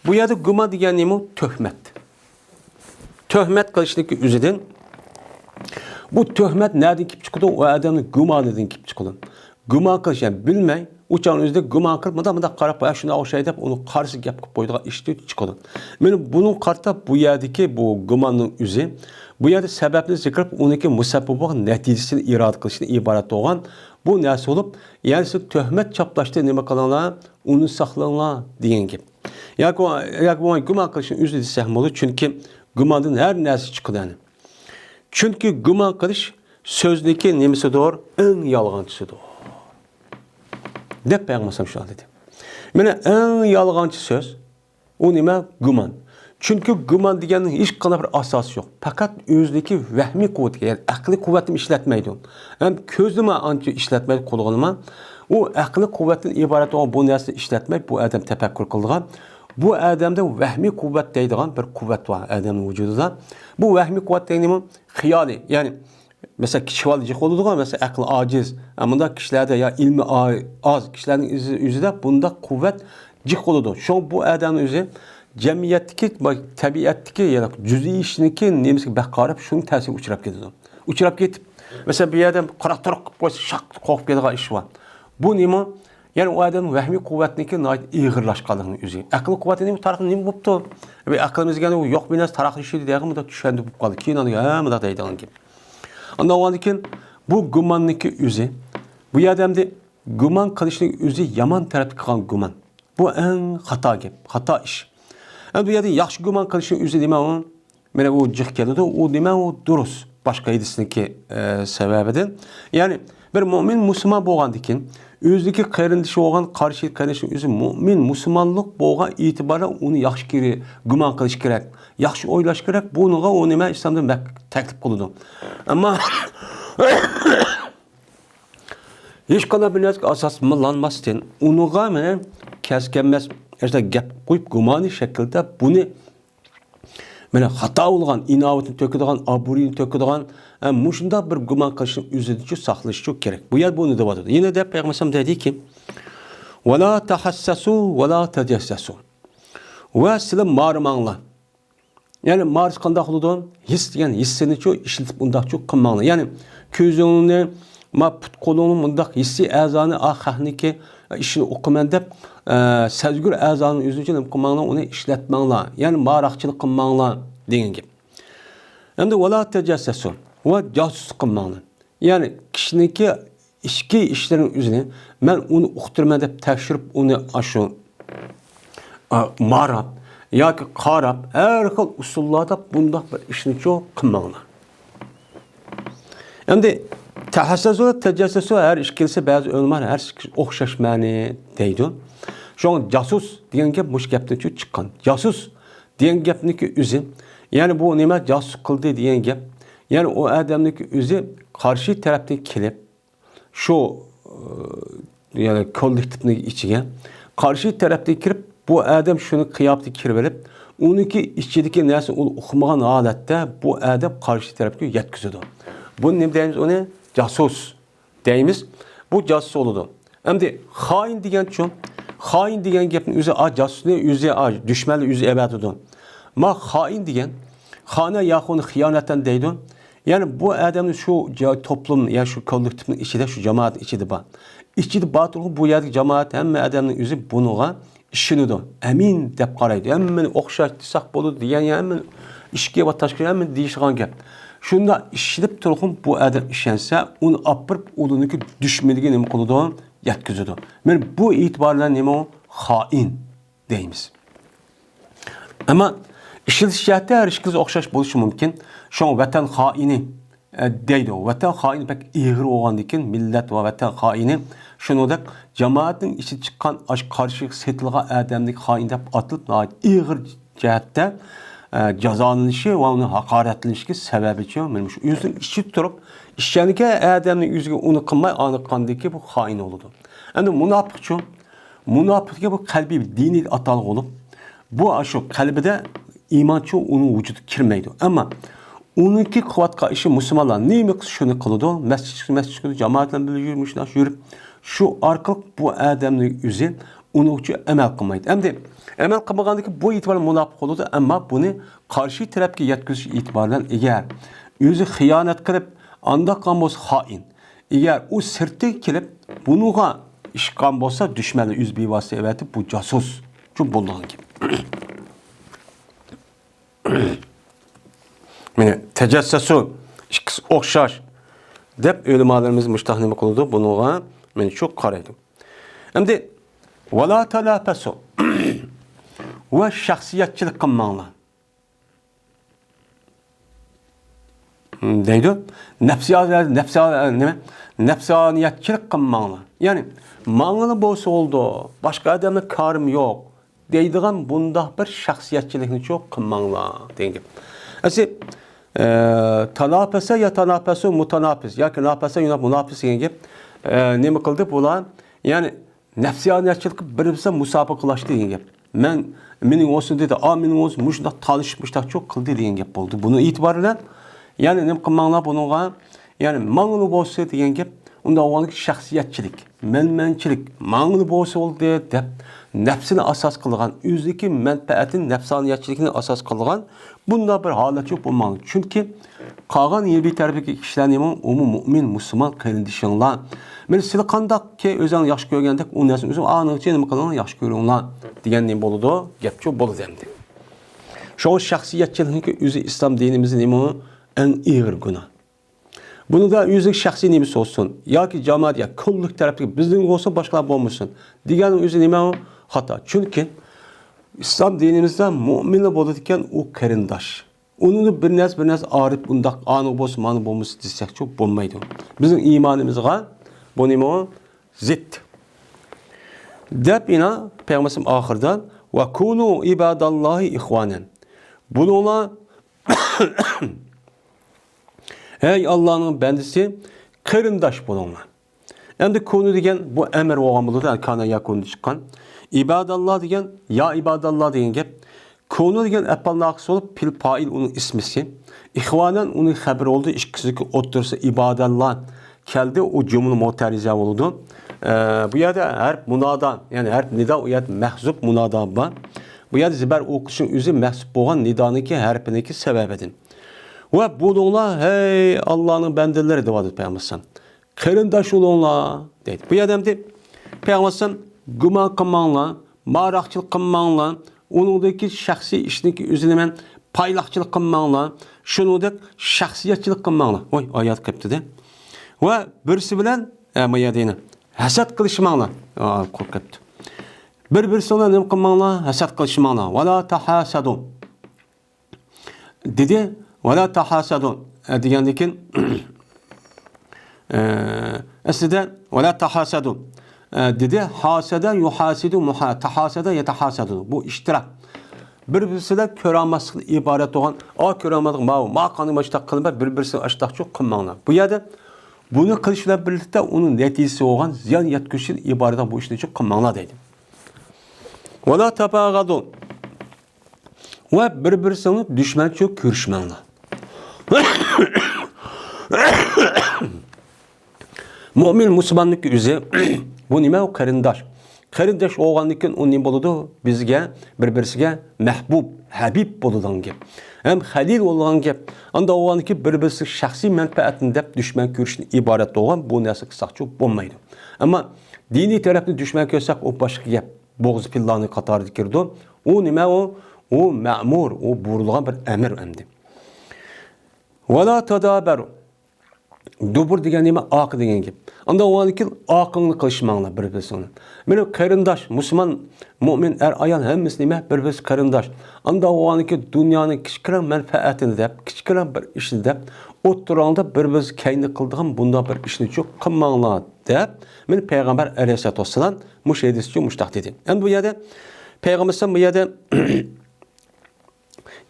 بۇ يەردە گۇمان دېگەن نېمە؟ تۆھمەت. تۆھمەت قىلىشنىڭكى ئۆزىدىن. بۇ تۆھمەت نەدىن كېلىپ چىقىدۇ؟ ئۇ ئادەمنىڭ گۇمانىدىن كېلىپ چىقىدۇ. گۇمان قىلىش، يەنى بىلمەي، ئۇ چاغنىڭ ئۆزىدە گۇمان قىلىپ، مۇنداق، مۇنداق قاراپ، ھە، شۇنداق ئوخشايدۇ دەپ، ئۇنى قارىسى گەپ قىلىپ قويىدىغان ئىشتىن چىقىدۇ. مانا بۇنىڭغا قارىتا بۇ يەردىكى بۇ گۇماننىڭ ئۆزى، بۇ يەردە سەۋەبنى زىكىر قىلىپ، ئۇنىڭكى مۇسەببىب بولغان نەتىجىسىنى ئىرادە قىلىشتىن ئىبارەت بولغان بۇ نەرسە بولۇپ، يەنى سىز تۆھمەت چاپلاشتىن نېمە قىلىڭلار؟ ئۇنى ساقلىڭلار دېگەن گەپ. ياكى، ياكى بولمىسا گۇمان قىلىشنىڭ ئۆزى دېسەك بولىدۇ، چۈنكى گۇماندىن ھەر نەرسە چىقىدۇ، يەنى. چۈنكى گۇمان قىلىش سۆزنىڭكى نېمىسىدۇر؟ ئەڭ يالغانچىسىدۇر، دەپ پەيغەمبەر ئەلەيھىسسالام شۇنداق دېدى. مانا ئەڭ يالغانچى سۆز، ئۇ نېمە؟ گۇمان. چۈنكى گۇمان دېگەننىڭ ھېچقانداق بىر ئاساسى يوق. پەقەت ئۆزىنىڭكى ۋەھمىي قۇۋۋىتى، يەنى ئەقلىي قۇۋۋەتنى ئىشلەتمەيدۇ. ھەم كۆزىنىمۇ ئانچە ئىشلەتمەيدۇ، قۇلىقىنىمۇ. ئۇ ئەقلىي قۇۋۋەتتىن ئىبارەت بولغان بۇ نەرسىنى ئىشلەتمەي، بۇ ئادەم تەپەككۇر قىلىدىغان. بۇ ئادەمدە ۋەھمىي قۇۋۋەت دەيدىغان بىر قۇۋۋەت بار ئادەمنىڭ ۋۇجۇدىدا. بۇ ۋەھمىي قۇۋۋەت دېگەن نېمە؟ خىيالىي، يەنى مەسىلەن، كىشى بالىدا جىق بولىدىغۇ، مەسىلەن، ئەقلى ئاجىز، ئە، مۇنداق كىشىلەردە يا ئىلمى ئا-، ئاز كىشىلەرنىڭ ئۆزى-، ئۆزىدە بۇنداق قۇۋۋەت جىق بولىدۇ. شۇڭا بۇ ئادەمنىڭ ئۆزى جەمئىيەتتىكى، تەبىئەتتىكى، يەنى جۈزئىي ئىشنىڭكى نېمىسىگە بەك قاراپ، شۇنىڭ تەسىرىگە ئۇچراپ كېتىدۇ. ئۇچراپ كېتىپ، مەسىلەن، بىر يەردە قاراق تۇرۇق قىلىپ قويسا، شاق قورقۇپ كېتىدىغان ئىش بار. بۇ نېمە؟ يەنى ئۇ ئادەمنىڭ ۋەھمىي قۇۋۋەتنىڭكى ناھايىتى ئېغىرلاشقانلىقىنىڭ ئۆزى. ئەقىل قۇۋۋەتى نېمە؟ تارىختا نېمە بوپتۇ؟ بىر ئەقلىمىز دېگەن ئۇ يوق بىر نەرسە تارىختا شۇ دېگەن مۇنداق چۈشەندۈرۈپ قالدى. كېيىن ئاندىن ھە مۇنداق دەيدىغان گەپ. ئاندىن ئۇنىڭدىن كېيىن بۇ گۇماننىڭكى ئۆزى. بۇ يەردە ئەمدى گۇمان قىلىشنىڭ ئۆزى يامان تەرەپكە قىلغان گۇمان. بۇ ئەڭ خاتا گەپ، خاتا ئىش. ئەمدى بۇ يەردە ياخشى گۇمان قىلىشنىڭ ئۆزى نېمە ئۇ؟ مانا ئۇ جىق كېلىدۇ، ئۇ نېمە ئۇ؟ دۇرۇس. باشقا ھەدىسنىڭكى، ئە، سەۋەبىدىن. يەنى بىر مۆمىن مۇسۇلمان بولغاندىكىن، ئۆزىدىكى قېرىندىشى بولغان قارشى قېرىندىشىنىڭ ئۆزى مۆمىن مۇسۇلمانلىق بولغان ئېتىبارى ئۇنى ياخشى كېرە-، گۇمان قىلىش كېرەك، ياخشى ئويلاش كېرەك. بۇنىڭغا ئۇ نېمە ئىسلامدا مەك-، تەكلىپ قىلىدۇ. ئەمما ھېچقانداق بىر نەرسىگە ئاساسلانماستىن، ئۇنىڭغا مانا كەس-كەلمەس ئەسلى گەپ قويۇپ، گۇمانىي شەكىلدە بۇنى مانا خاتا بولغان، ئىناۋىتىنى تۆكىدىغان، ئابرۇيىنى تۆكىدىغان، ھە، مۇشۇنداق بىر گۇمان قىلىشنىڭ ئۆزىدىنچۇ ساقلىشىچۇ كېرەك. بۇ يەر بۇنى دەۋاتىدۇ. يەنە دەپ پەيغەمبەر ئەلەيھىسسالام دەيدىكى، ۋەلا تەھەسسەسۇ ۋەلا تەجەسسەسۇ. ۋە سىلە مارىماڭلار. يەنى مارىس قانداق بولىدۇ؟ ھېس دېگەن ھېسسىنىچۇ ئىشلىتىپ ئۇنداقچۇ قىلماڭلار. يەنى كۆزۈڭنى، ما پۇت قولۇڭنى مۇنداق ھېسسىي ئەزانى، ئا، خەقنىڭكى ئىشىنى ئوقۇمەن دەپ، ئە، سەزگۈر ئەزانى ئۆزىنىچۇ نېمە قىلماڭلار، ئۇنى ئىشلەتمەڭلار. يەنى ماراقچىلىق قىلماڭلار دېگەن گەپ. ئەمدى ۋەلا تەجەسسەسۇ، ۋە جاسۇسلۇق قىلماڭلار. يەنى كىشىنىڭكى ئىچكى ئىشلىرىنىڭ ئۆزىنى مەن ئۇنى ئۇقتۇرىمەن دەپ تەكشۈرۈپ ئۇنى ئاشۇ، ئا، ماراپ ياكى قاراپ ھەر خىل ئۇسۇللاردا بۇنداق بىر ئىشنىچۇ قىلماڭلار. ئەمدى تەھەسسەسۇ، تەجەسسەسۇ ھەر ئىككىلىسى بەزى ئۆلىمالار ھەر ئىككىسى ئوخشاش مەنى دەيدۇ. شۇڭا جاسۇس دېگەن گەپ مۇشۇ گەپتىنچۇ چىققان. جاسۇس دېگەن گەپنىڭكى ئۆزى، يەنى بۇ نېمە جاسۇس قىلدى دېگەن گەپ، يەنى ئۇ ئادەمنىڭكى ئۆزى قارشى تەرەپتىن كېلىپ، شۇ، ئى، يەنى كوللېكتىپنىڭ ئىچىگە قارشى تەرەپتىن كىرىپ، بۇ ئادەم شۇنى قىياپىتىگە كىرىۋېلىپ، ئۇنىڭكى ئىچىدىكى نەرسىنى ئۇ ئۇقمىغان ھالەتتە بۇ ئادەم قارشى تەرەپكە يەتكۈزىدۇ. بۇنى نېمە دەيمىز ئۇنى؟ جاسۇس دەيمىز. بۇ جاسۇس بولىدۇ. ئەمدى خائىن دېگەنچۇ؟ خائىن دېگەن گەپنى ئۆزى، ئا، جاسۇسنى ئۆزى، ئا، دۈشمەننى ئۆزى ئەۋەتىدۇ. ما خائىن دېگەن، خانە ياخۇن خىيانەتەن دەيدۇ. يەنى بۇ ئادەمنى شۇ جا-، توپلۇم، يا شۇ كوللېكتىپنىڭ ئىچىدە، شۇ جامائەتنىڭ ئىچىدە بار. ئىچىدە بار تۇرغۇ بۇ يەردىكى جامائەت ھەممە ئادەمنىڭ ئۆزى بۇنىڭغا ئىشىنىدۇ. ئەمىن دەپ قارايدۇ. ھەممىنى ئوخشاش دېسەك بولىدۇ دېگەن، يا ھەممىنى ئىچكى ۋە تاشقى ھەممىنى دېيىشىدىغان گەپ. شۇنداق ئىشىنىپ تۇرغۇم بۇ ئادەم ئىشەنسە، ئۇنى ئاپىرىپ ئۇلىنىڭكى دۈشمىنىگە نېمە قىلىدۇ؟ يەتكۈزىدۇ. مانا بۇ ئېتىبار بىلەن نېمە ئۇ؟ خائىن دەيمىز. ئەمما ئىشلىتىش جەھەتتە ھەر ئىككىلىسى ئوخشاش بولۇشى مۇمكىن. شۇڭا ۋەتەن خائىنى، ئە، دەيدۇ. ۋەتەن خائىنى بەك ئېغىر بولغاندىكىن، مىللەت ۋە ۋەتەن خائىنى، شۇنىڭدەك جامائەتنىڭ ئىچىدىن چىققان ئاشۇ قارشى سېتىلغان ئادەمنى خائىن دەپ ئاتىلىپ، ناھايىتى ئېغىر جەھەتتە، ئە، جازالىنىشى ۋە ئۇنىڭ ھاقارەتلىنىشىگە سەۋەبىچۇ، مانا شۇ ئۆزىنىڭ ئىچىدە تۇرۇپ، ئىشەنگەن ئادەمنىڭ ئۆزىگە ئۇنى قىلماي، ئانى قىلغاندىكى بۇ خائىن بولىدۇ. ئەمدى مۇناپىقچۇ؟ مۇناپىقلىقى بۇ قەلبىي دىنىي ئاتالغۇ بولۇپ، بۇ ئاشۇ قەلبىدە ئىمانچۇ ئۇنىڭ ۋۇجۇدىغا كىرمەيدۇ. ئەمما ئۇنىڭكى قىلىۋاتقان ئىشى مۇسۇلمانلار نېمە قىلسا شۇنى قىلىدۇ. مەسچىت، مەسچىتكە جامائەت بىلەن بىللە يۈرۈپ، مۇشۇنداق يۈرۈپ، شۇ ئارقىلىق بۇ ئادەمنىڭ ئۆزى ئۇنىڭ ئۈچۈن ئەمەل قىلمايدۇ. ئەمدى ئەمەل قىلمىغاندىكى بۇ ئېتىبار بىلەن مۇناپىق بولىدۇ، ئەمما بۇنى قارشى تەرەپكە يەتكۈزۈش ئېتىبارى بىلەن ئەگەر ئۆزى خىيانەت قىلىپ، ئانداق قىلغان بولسا خائىن. ئەگەر ئۇ سىرتتىن كېلىپ، بۇنىڭغا ئىش قىلغان بولسا، دۈشمەنلەر ئۆزى بىۋاسىتە ئەۋەتىپ، بۇ جاسۇس. شۇ بولىدىغان گەپ. مانا، تەجەسسەسۇ، ئىككىسى ئوخشاش، دەپ ئۆلىمالىرىمىز مۇشتاق نېمە قىلىدۇ؟ بۇنىڭغا مانا شۇ قارايدۇ. ئەمدى، ۋالا تاناپەسۇ. ۋە شەخسىيەتچىلىك قىلماڭلار. دەيدۇ. نەپسىيا-، نەپسىيا-، نېمە؟ نەپسانىيەتچىلىك قىلماڭلار. يەنى، ماڭىلا بولسا بولىدۇ، باشقا ئادەمگە كارىم يوق، دەيدىغان بۇنداق بىر شەخسىيەتچىلىكنىچۇ قىلماڭلار، دېگەن گەپ. ئەسلى، ئە، تاناپەسە يا تاناپەسۇ مۇتاناپىس ياكى ناپەسە يۇنا مۇناپىس دېگەن گەپ، ئە، نېمە قىلدى بۇلار؟ يەنى، نەپسانىيەتچىلىك قىلىپ بىر-بىرسى مۇسابىقىلەشتى دېگەن گەپ. مەن، مېنىڭ بولسۇن دېدى، ئا، مېنىڭ بولسۇن، مۇشۇنداق تالىشىپ، مۇشۇنداق چوق قىلدى دېگەن گەپ بولدى. بۇنىڭ ئېتىبارى بىلەن، يەنى نېمە قىلماڭلار بۇنىڭغا، يەنى ماڭىلا بولسا دېگەن گەپ، ئۇنداق بولغاندىكىن شەخسىيەتچىلىك، مەنمەنچىلىك، ماڭىلا بولسا بولدى دەپ، نەپسىنى ئاساس قىلغان، ئۆزىدىكى مەنپەئەتىنى، نەپسانىيەتچىلىكىنى ئاساس قىلغان بۇنداق بىر ھالەت يوق بولماڭلار. چۈنكى قالغان يەنە بىر تەرەپتىكى كىشىلەر نېمە؟ ئۇمۇ مۇئمىن، مۇسۇلمان قېرىندىشىڭلار. مانا سىلەر قانداقكى ئۆزۈڭلار ياخشى كۆرگەندەك، ئۇ نەرسىنى ئۆزۈڭ ئانىڭچە نېمە قىلىڭلار، ياخشى كۆرۈڭلار دېگەن نېمە بولىدۇ؟ گەپچۇ بولىدۇ ئەمدى. شۇڭا شەخسىيەتچىلىكنىڭكى ئۆزى ئىسلام دىنىمىزدا نېمە؟ ئەڭ ئېغىر گۇناھ. بۇنىڭدا ئۆزىنىڭ شەخسىي نېمىسى بولسۇن ياكى جامائەت يا كوللېكتىپ تەرەپتىكى بىزنىڭ بولسا باشقىلار بولمىسۇن دېگەننىڭ ئۆزى نېمە؟ خاتا. چۈنكى ئىسلام دىنىمىزدا مۇئمىنلا بولىدىكەن ئۇ قېرىنداش. ئۇنىڭدا بىر نەرسە، بىر نەرسە ئايرىپ ئۇنداق ئانىغا بولسا، مانا بولمىسا دېسەكچۇ بولمايدۇ. بىزنىڭ ئىمانىمىزغا بۇ نېمە ئۇ؟ زىت. دەپ يەنە پەيغەمبەرىمىز ئاخىرىدا، «ۋە كۇنۇ ئىباداللاھى ئىخۋانەن.» بولۇڭلار، ھەي ئاللانىڭ بەندىسى، قېرىنداش بولۇڭلار. ئەمدى كۇنۇ دېگەن بۇ ئەمر بولغان بولىدۇ، كانا ياكۇندا چىققان. ئىباداللا دېگەن، يا ئىباداللا دېگەن گەپ. كۇنۇ دېگەن ئەپئال ناقىس بولۇپ، پېئىل پائىل ئۇنىڭ ئىسمىسى. ئىخۋانەن ئۇنىڭ خەبىرى بولىدۇ، ئىككىسىنىڭكى ئوتتۇرىسى ئىباداللا كەلدى، ئۇ جۈملە مۇئتەرىزە بولىدۇ. ئە، بۇ يەردە ھەرپ مۇنادا، يەنى ھەرپ نىدا، ئۇ يەردە مەھزۇپ مۇنادا بار. بۇ يەردە زىبەر ئوقۇشنىڭ ئۆزى مەھزۇپ بولغان نىدانىڭكى ھەرپىنىڭكى سەۋەبىدىن. ۋە بولۇڭلار، ھەي ئاللانىڭ بەندىلىرى، دەۋاتىدۇ پەيغەمبەر ئەلەيھىسسالام. قېرىنداش بولۇڭلار، دەيدۇ. بۇ يەردە ئەمدى پەيغەمبەر ئەلەيھىسسالام گۇمان قىلماڭلار، ماراقچىلىق قىلماڭلار، ئۇنىڭدىكى شەخسىي ئىشنىڭكى ئۆزىنى مەن پايلاقچىلىق قىلماڭلار، شۇنىڭدەك شەخسىيەتچىلىك قىلماڭلار. ۋاي، ئايات قېپتىدە. ۋە بىرسى بىلەن، ئە، ما يەردە يەنە ھەسەت قىلىشماڭلار. ئا، قۇرۇق قېپتۇ. بىر-بىرسى بىلەن نېمە قىلماڭلار؟ ھەسەت قىلىشماڭلار. ۋەلا تەھاسەدۇ. دېدى، «ۋەلا تەھاسەدۇ» دېگەندىن كېيىن، ئە، ئەسلىدە «ۋەلا تەھاسەدۇ» دېدى، «ھاسەدە يۇھاسىدۇ، تەھاسەدە يەتەھاسەدۇ». بۇ ئىشتىراك. بىر-بىرسىدە كۆرەلمەسلىكتىن ئىبارەت بولغان، ئا، كۆرەلمەسلىك، ماۋۇ، ما قانداق ئاشتاق قىلىنىپ، بىر-بىرسىگە ئاشتاقچۇ قىلماڭلار. بۇ يەردە بۇنى قىلىش بىلەن بىرلىكتە ئۇنىڭ نەتىجىسى بولغان زىيان يەتكۈزۈشتىن ئىبارەت بۇ ئىشنى قىلماڭلار دەيدۇ. «ۋەلا تەباغەدۇ». ۋە بىر-بىرسىنى دۈشمەنچە كۆرۈشمەڭلار. مۇئمىن مۇسۇلماننىڭكى ئۆزى، بۇ نېمە؟ ئۇ قېرىنداش. قېرىنداش بولغاندىن كېيىن ئۇ نېمە بولىدۇ؟ بىزگە، بىر-بىرسىگە مەھبۇب، ھەبىب بولىدىغان گەپ. ھەم خەلىل بولىدىغان گەپ. ئانداق بولغاندىن كېيىن بىر-بىرسىگە شەخسىي مەنپەئەتنى دەپ دۈشمەن كۆرۈشتىن ئىبارەت بولغان بۇ نەرسە قىلساقچۇ بولمايدۇ. ئەمما دىنىي تەرەپنى دۈشمەن كۆرسەك، ئۇ باشقا گەپ. بوغۇز پىللانىڭ قاتارىدا كىرىدۇ. ئۇ نېمە ئۇ؟ ئۇ مەمۇر، ئۇ بۇيرۇلغان بىر ئەمىر ئەمدى. ۋالا تادابەرۇ. دۇبۇر دېگەن نېمە؟ ئارقا دېگەن گەپ. ئاندىن ئۇنىڭدىن كېيىن ئارقىڭنى قىلىشماڭلار بىر-بىرسىڭلار. مېنىڭ قېرىنداش، مۇسۇلمان، مۆمىن، ئەر-ئايال ھەممىسى نېمە؟ بىر-بىرسى قېرىنداش. ئاندىن ئۇنىڭدىن كېيىن دۇنيانىڭ كىچىككىنە مەنپەئەتىنى دەپ، كىچىككىنە بىر ئىشنى دەپ، ئوتتۇراڭدا بىر-بىرسى كەينى قىلىدىغان بۇنداق بىر ئىشنىچۇ قىلماڭلار دەپ، مېنى پەيغەمبەر ئەلەيھىسسالاتۇ ۋەسسالام مۇشۇ ھەدىسچۇ مۇشۇنداق دېدى. ئەمدى بۇ يەردە پەيغەمبەر بۇ يەردە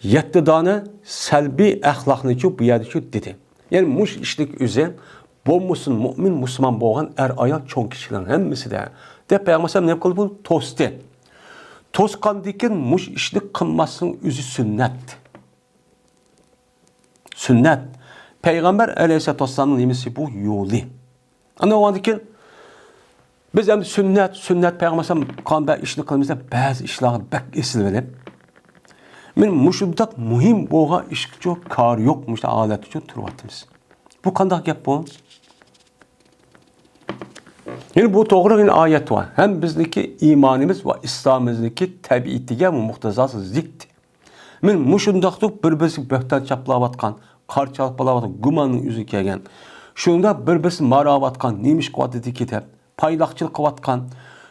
يەتتە دانە سەلبىي ئەخلاقنىچۇ بۇ يەردىچۇ دېدى. يەنى مۇشۇ ئىشنىڭ ئۆزى بولمىسۇن مۆمىن مۇسۇلمان بولغان ئەر-ئايال چوڭ كىشىلەرنىڭ ھەممىسىدە دەپ پەيغەمبەر ئەلەيھىسسالام نېمە قىلدى؟ بۇنى توستى. توسقاندىن كېيىن مۇشۇ ئىشنى قىلماسلىقنىڭ ئۆزى سۈننەت. سۈننەت. پەيغەمبەر ئەلەيھىسسالاتۇ ۋەسسالامنىڭ نېمىسى بۇ؟ يولى. ئاندىن ئۇنىڭدىن كېيىن بىز ئەمدى سۈننەت، سۈننەت پەيغەمبەر ئەلەيھىسسالام قىلغان بەزى ئىشنى قىلىمىز دەپ بەزى ئىشلارغا بەك ئېسىلىۋېلىپ، مېنىڭ مۇشۇنداق مۇھىم بولغان ئىشقىچۇ كارى يوق، مۇشۇنداق ھالەتتىچۇ تۇرۇۋاتىمىز. بۇ قانداق گەپ بۇ؟ يەنى بۇ توغرا يەنە ئايەت بار. ھەم بىزنىڭكى ئىمانىمىز ۋە ئىسلامىمىزنىڭكى تەبىئىتىگە ۋە مۇقتەزاسىغا زىت. مەن مۇشۇنداقتۇق بىر-بىرسىگە بۆھتان چاپلاۋاتقان، قارا چاپلاۋاتقان، گۇماننىڭ ئۆزىگە كەلگەن. شۇنىڭدا بىر-بىرسىنى ماراۋاتقان، نېمە ئىش قىلىۋاتىدىكى دەپ، پايلاقچىلىق قىلىۋاتقان.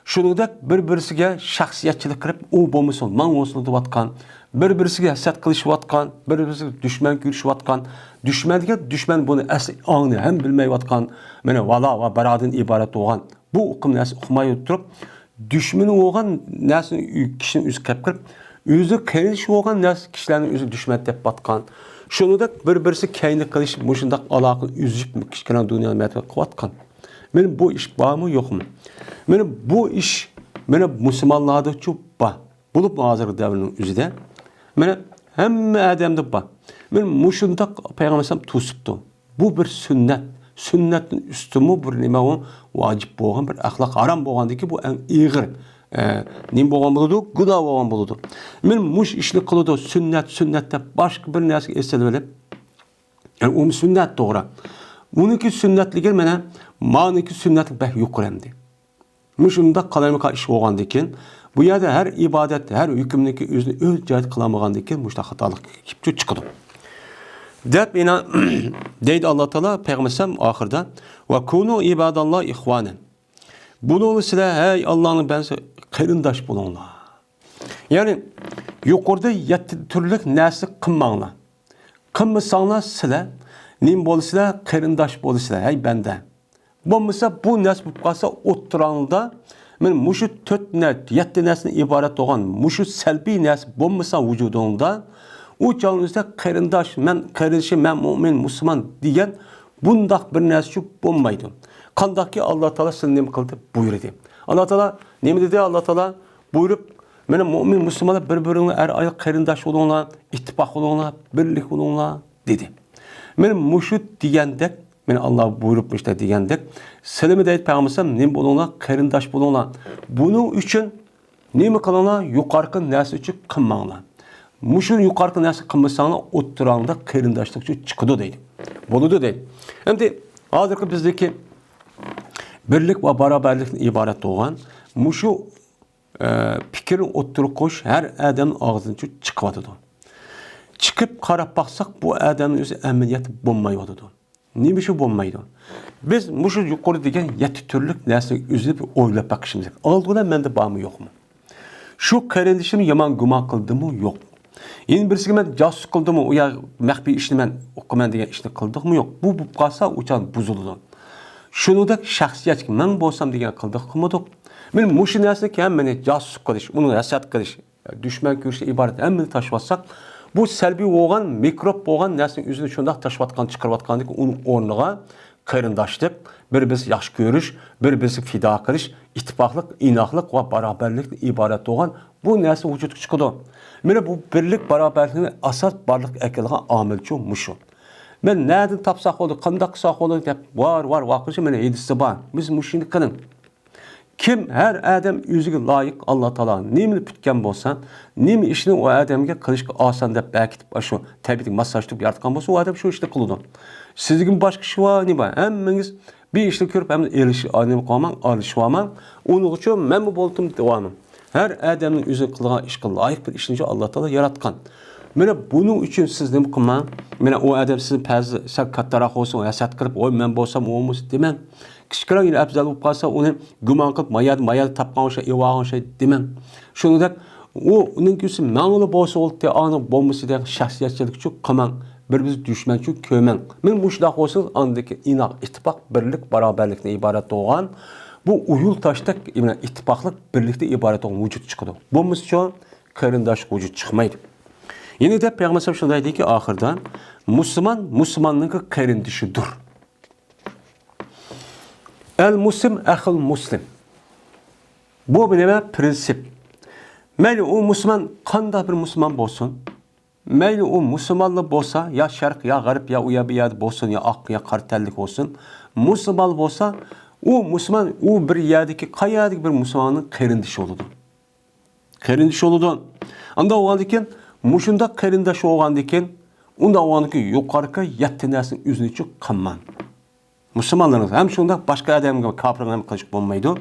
شۇنىڭدەك بىر-بىرسىگە شەخسىيەتچىلىك قىلىپ، ئۇ بولمىسۇن، ماڭ بولسۇن دەۋاتقان. بىر-بىرسىگە ھەسەت قىلىشىۋاتقان، بىر-بىرسىگە دۈشمەن كۆرۈشۈۋاتقان. دۈشمەن دېگەن دۈشمەن بۇنى ئەسلى ئاڭنى ھەم بىلمەيۋاتقان، مانا ۋالا ۋە بارادىن ئىبارەت بولغان. بۇ ئۇقۇم نەرسە ئۇقماي تۇرۇپ، دۈشمىنى بولغان نەرسىنى ئۆ-، كىشىنىڭ ئۆزى قىلىپ كىرىپ، ئۆزى قېرىندىشى بولغان نەرسە كىشىلەرنى ئۆزى دۈشمەن دەپ باققان. شۇنىڭدەك بىر-بىرسى كەينى قىلىش، مۇشۇنداق ئالاقە ئۈزۈپ، كىچىككىنە دۇنيانى مەتبەخ قىلىۋاتقان. مانا بۇ ئىش بارمۇ، يوقمۇ؟ مانا بۇ ئىش، مانا مۇسۇلمانلاردىچۇ بار. بولۇپمۇ ھازىرقى دەۋرنىڭ ئۆزىدە، مانا ھەممە ئادەمدە بار. مانا مۇشۇنداق پەيغەمبەر ئەلەيھىسسالام توسۇپتۇ. بۇ بىر سۈننەت. سۈننەتتىن ئۈستۈنمۇ بىر نېمە ئۇ؟ ۋاجىپ بولغان بىر ئەخلاق. ھارام بولغاندىكى بۇ ئەڭ ئېغىر، ئە، نېمە بولغان بولىدۇ؟ گۇناھ بولغان بولىدۇ. مانا مۇشۇ ئىشنى قىلىدۇ، سۈننەت، سۈننەت دەپ باشقا بىر نەرسىگە ئېسىلىۋېلىپ، يەنى ئۇمۇ سۈننەت توغرا. ئۇنىڭكى سۈننەتلىكى مانا، مانىڭكى سۈننەتلىك بەك يۇقىرى ئەمدى. مۇشۇنداق قالايمىقان ئىش بولغاندىن كېيىن، بۇ يەردە ھەر ئىبادەت، ھەر ھۆكۈمنىڭكى ئۆزىنى ئۆز جايىدا قىلالمىغاندىن كېيىن مۇشۇنداق خاتالىق كېلىپ چىقىدۇ. دەپ يەنە دەيدۇ ئاللا تائالا پەيغەمبەر ئەلەيھىسسالام ئاخىرىدا، «ۋە كۇنۇ ئىباداللا ئىخۋانەن.» بولۇڭلار سىلەر، ھەي ئاللانىڭ بەندىسى، قېرىنداش بولۇڭلار. يەنى يۇقىرىدا يەتتە تۈرلۈك نەرسە قىلماڭلار. قىلمىساڭلار سىلەر نېمە بولىسىلەر؟ قېرىنداش بولىسىلەر، ھەي بەندە. بولمىسا بۇ نەرسە بولۇپ قالسا ئوتتۇراڭدا، مانا مۇشۇ تۆت نەرسە، يەتتە نەرسىدىن ئىبارەت بولغان مۇشۇ سەلبىي نەرسە بولمىسا ۋۇجۇدۇڭدا، ئۇ چاغنىڭ ئۆزىدە قېرىنداش، مەن قېرىندىشى، مەن مۆمىن، مۇسۇلمان دېگەن بۇنداق بىر نەرسىچۇ بولمايدۇ. قانداقكى ئاللا تائالا سىلىنى نېمە قىلدى؟ بۇيرۇدى. ئاللا تائالا نېمە دېدى؟ ئاللا تائالا بۇيرۇپ، مانا مۆمىن مۇسۇلمانلار بىر-بىرىڭلار ئەر-ئايال قېرىنداش بولۇڭلار، ئىتتىپاق بولۇڭلار، بىرلىك بولۇڭلار دېدى. مانا مۇشۇ دېگەندەك، مانا ئاللا بۇيرۇپ مۇشۇنداق دېگەندەك، سىلىمۇ دەيدۇ پەيغەمبەر ئەلەيھىسسالام، نېمە بولۇڭلار؟ قېرىنداش بولۇڭلار. بۇنىڭ ئۈچۈن نېمە قىلىڭلار؟ يۇقارقى نەرسە ئۈچۈن قىلماڭلار. مۇشۇ يۇقارقى نەرسە قىلمىساڭلار، ئوتتۇراڭدا قېرىنداشلىق ئۈچۈن چىقىدۇ دەيدۇ. بولىدۇ دەيدۇ. ئەمدى ھازىرقى بىزدىكى بىرلىك ۋە باراۋەرلىكتىن ئىبارەت بولغان مۇشۇ ئە، پىكىرنى ئوتتۇرىغا قويۇش ھەر ئادەمنىڭ ئاغزىدىن چىقىۋاتىدۇ. چىقىپ قاراپ باقساق، بۇ ئادەمنىڭ ئۆزى ئەمەلىيەتتە بولمايۋاتىدۇ. نېمە ئۈچۈن بولمايدۇ؟ بىز مۇشۇ يۇقىرىدا دېگەن يەتتە تۈرلۈك نەرسىنى ئۆزىنى بىر ئويلاپ بېقىشىمىز كېرەك. ئالدى بىلەن مەندە بارمۇ يوقمۇ؟ شۇ قېرىندىشىمنى يامان گۇمان قىلدىمۇ يوق؟ يەنە بىرسىگە مەن جاسۇس قىلدىمۇ، ئۇ يا مەخپىي ئىشنى مەن ئۇقىمەن دېگەن ئىشنى قىلدۇقمۇ يوق؟ بۇ بولۇپ قالسا، ئۇ چاغ بۇزۇلىدۇ. شۇنىڭدەك شەخسىيەتكە مەن بولسام دېگەن قىلدۇق قىلمىدۇق. مەن مۇشۇ نەرسىنى ھەممىنى جاسۇسلۇق قىلىش، ئۇنى ھەسەت قىلىش، دۈشمەن كۆرۈشتىن ئىبارەت ھەممىنى تاشلىۋاتساق، بۇ سەلبىي بولغان، مىكروب بولغان نەرسىنى ئۆزىنى شۇنداق تاشلىۋاتقان، چىقىرىۋاتقاندىكىن ئۇنىڭ ئورنىغا قېرىنداشلىق، بىر-بىرسىنى ياخشى كۆرۈش، بىر-بىرسىگە پىدا قىلىش، ئىتتىپاقلىق، ئىناقلىق ۋە باراۋەرلىكتىن ئىبارەت بولغان بۇ نەرسە ۋۇجۇدقا چىقىدۇ. مانا بۇ بىرلىك باراۋەرلىكنى ئاساس بارلىققا ئەكەلگەن ئامىلچۇ مۇشۇ. مەن نەدىن تاپساق بولدى، قانداق قىلساق بولدى دەپ ۋار-ۋار ۋارقىرىشى مانا ھەدىسى بار. بىز مۇشۇنى قىلىڭ. كىم، ھەر ئادەم ئۆزىگە لايىق ئاللا تائالا نېمىنى پۈتكەن بولسا، نېمە ئىشنى ئۇ ئادەمگە قىلىشقا ئاسان دەپ بەكىتىپ، ئاشۇ تەبىئىتىگە ماسلاشتۇرۇپ ياراتقان بولسا، ئۇ ئادەم شۇ ئىشنى قىلىدۇ. سىزگىمۇ باشقا ئىش بار، نېمە؟ ھەممىڭىز بىر ئىشنى كۆرۈپ، ھەممە ئېلىش، نېمە قىلماڭ، ئارىلىشىۋالماڭ. ئۇنىڭ ئۈچۈن مەنمۇ بولدۇم دەۋامى. ھەر ئادەمنىڭ ئۆزى قىلغان ئىشقا لايىق بىر ئىشنى ئاللا تائالا ياراتقان. مانا بۇنىڭ ئۈچۈن سىز نېمە قىلماڭ؟ مانا ئۇ ئادەم سىزنى پەز سەل كاتتىراق بولسۇن، ھەسەت قىلىپ، ۋاي، مەن بولسام ئۇ بولمىسا دېمەڭ. كىچىكراق يەنە ئەپزەل بولۇپ قالسا، ئۇنى گۇمان قىلىپ، ما يەردە، ما يەردە تاپقان ئوخشاي، ئېۋالغان ئوخشاي دېمەڭ. شۇنىڭدەك ئۇ، ئۇنىڭكى ئۈستى مەڭلا بولسا بولدى، ئانىڭ بولمىسا دېگەن شەخسىيەتچىلىك ئۈچۈن قىلماڭ. بىر-بىرىنى دۈشمەن ئۈچۈن كۆرمەڭ. مانا مۇشۇنداق بولسىڭىز، ئاندىكى ئىناق، ئىتتىپاق، بىرلىك، باراۋەرلىكتىن ئىبارەت بولغان، بۇ ئۇيۇل تاشتەك ئىتتىپاقلىق، بىرلىكتىن ئىبارەت بولغان ۋۇجۇد چىقىدۇ. بولمىسىچۇ، قېرىنداشلىق ۋۇجۇد چىقمايدۇ. يەنە دەپ پەيغەمبەر شۇنداق دەيدىكى، ئاخىرىدا، مۇسۇلمان مۇسۇلماننىڭكى قېرىندىشىدۇر. ئەل مۇسلىم ئەخۇل مۇسلىم. بۇ بىر نېمە؟ پىرىنسىپ. مەيلى ئۇ مۇسۇلمان قانداق بىر مۇسۇلمان بولسۇن، مەيلى ئۇ مۇسۇلمانلا بولسا، يا شەرق، يا غەرب، يا ئۇ يەر، بۇ يەردە بولسۇن، يا ئاق، يا قارا تەنلىك بولسۇن، مۇسۇلمان بولسا، ئۇ مۇسۇلمان، ئۇ بىر يەردىكى، قايەردىكى بىر مۇسۇلماننىڭ قېرىندىشى بولىدۇ. قېرىندىشى بولىدۇ. ئانداق بولغاندىكىن، مۇشۇنداق قېرىنداش بولغاندىكىن، ئۇنداق بولغاندىكىن يۇقىرىقى يەتتە نەرسىنى ئۆزىنىڭ ئۈچۈن قىلماڭ. مۇسۇلمانلىرىڭىز ھەم شۇنداق باشقا ئادەمگە كاپىرغا نېمە قىلىشقا بولمايدۇ.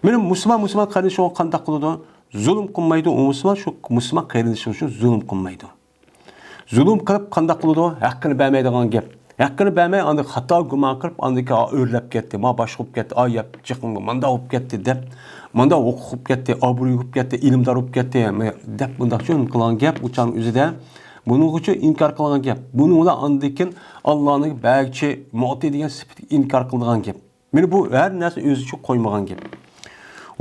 مېنىڭ مۇسۇلمان، مۇسۇلمان قېرىندىشىغا قانداق قىلىدۇ؟ زۇلۇم قىلمايدۇ، ئۇ مۇسۇلمان شۇ مۇسۇلمان قېرىندىشى ئۈچۈن زۇلۇم قىلمايدۇ. زۇلۇم قىلىپ قانداق قىلىدۇ؟ ھەققىنى بەرمەيدىغان گەپ. ھەققىنى بەرمەي، ئاندىن خاتا گۇمان قىلىپ، ئاندىن كېيىن، «ئا، ئۆرلەپ كەتتى، ما باشقا بولۇپ كەتتى، ئا، يەپ جىقىڭ مانداق بولۇپ كەتتى» دەپ، مانداق ھوقۇق بولۇپ كەتتى، ئابرۇي بولۇپ كەتتى، ئىلىمدار بولۇپ كەتتى دەپ، بۇنداق چۈشەنچە قىلغان گەپ، ئۇ چاغنىڭ ئۆزىدە بۇنىڭغىچە ئىنكار قىلغان گەپ. بۇنىڭ بىلەن ئاندىن كېيىن ئاللانىڭ بەگچى، مۇئتى دېگەن سۈپىتىگە ئىنكار قىلىدىغان گەپ. مانا بۇ ھەر نەرسە ئۆزى ئۈچۈن قويمىغان گەپ.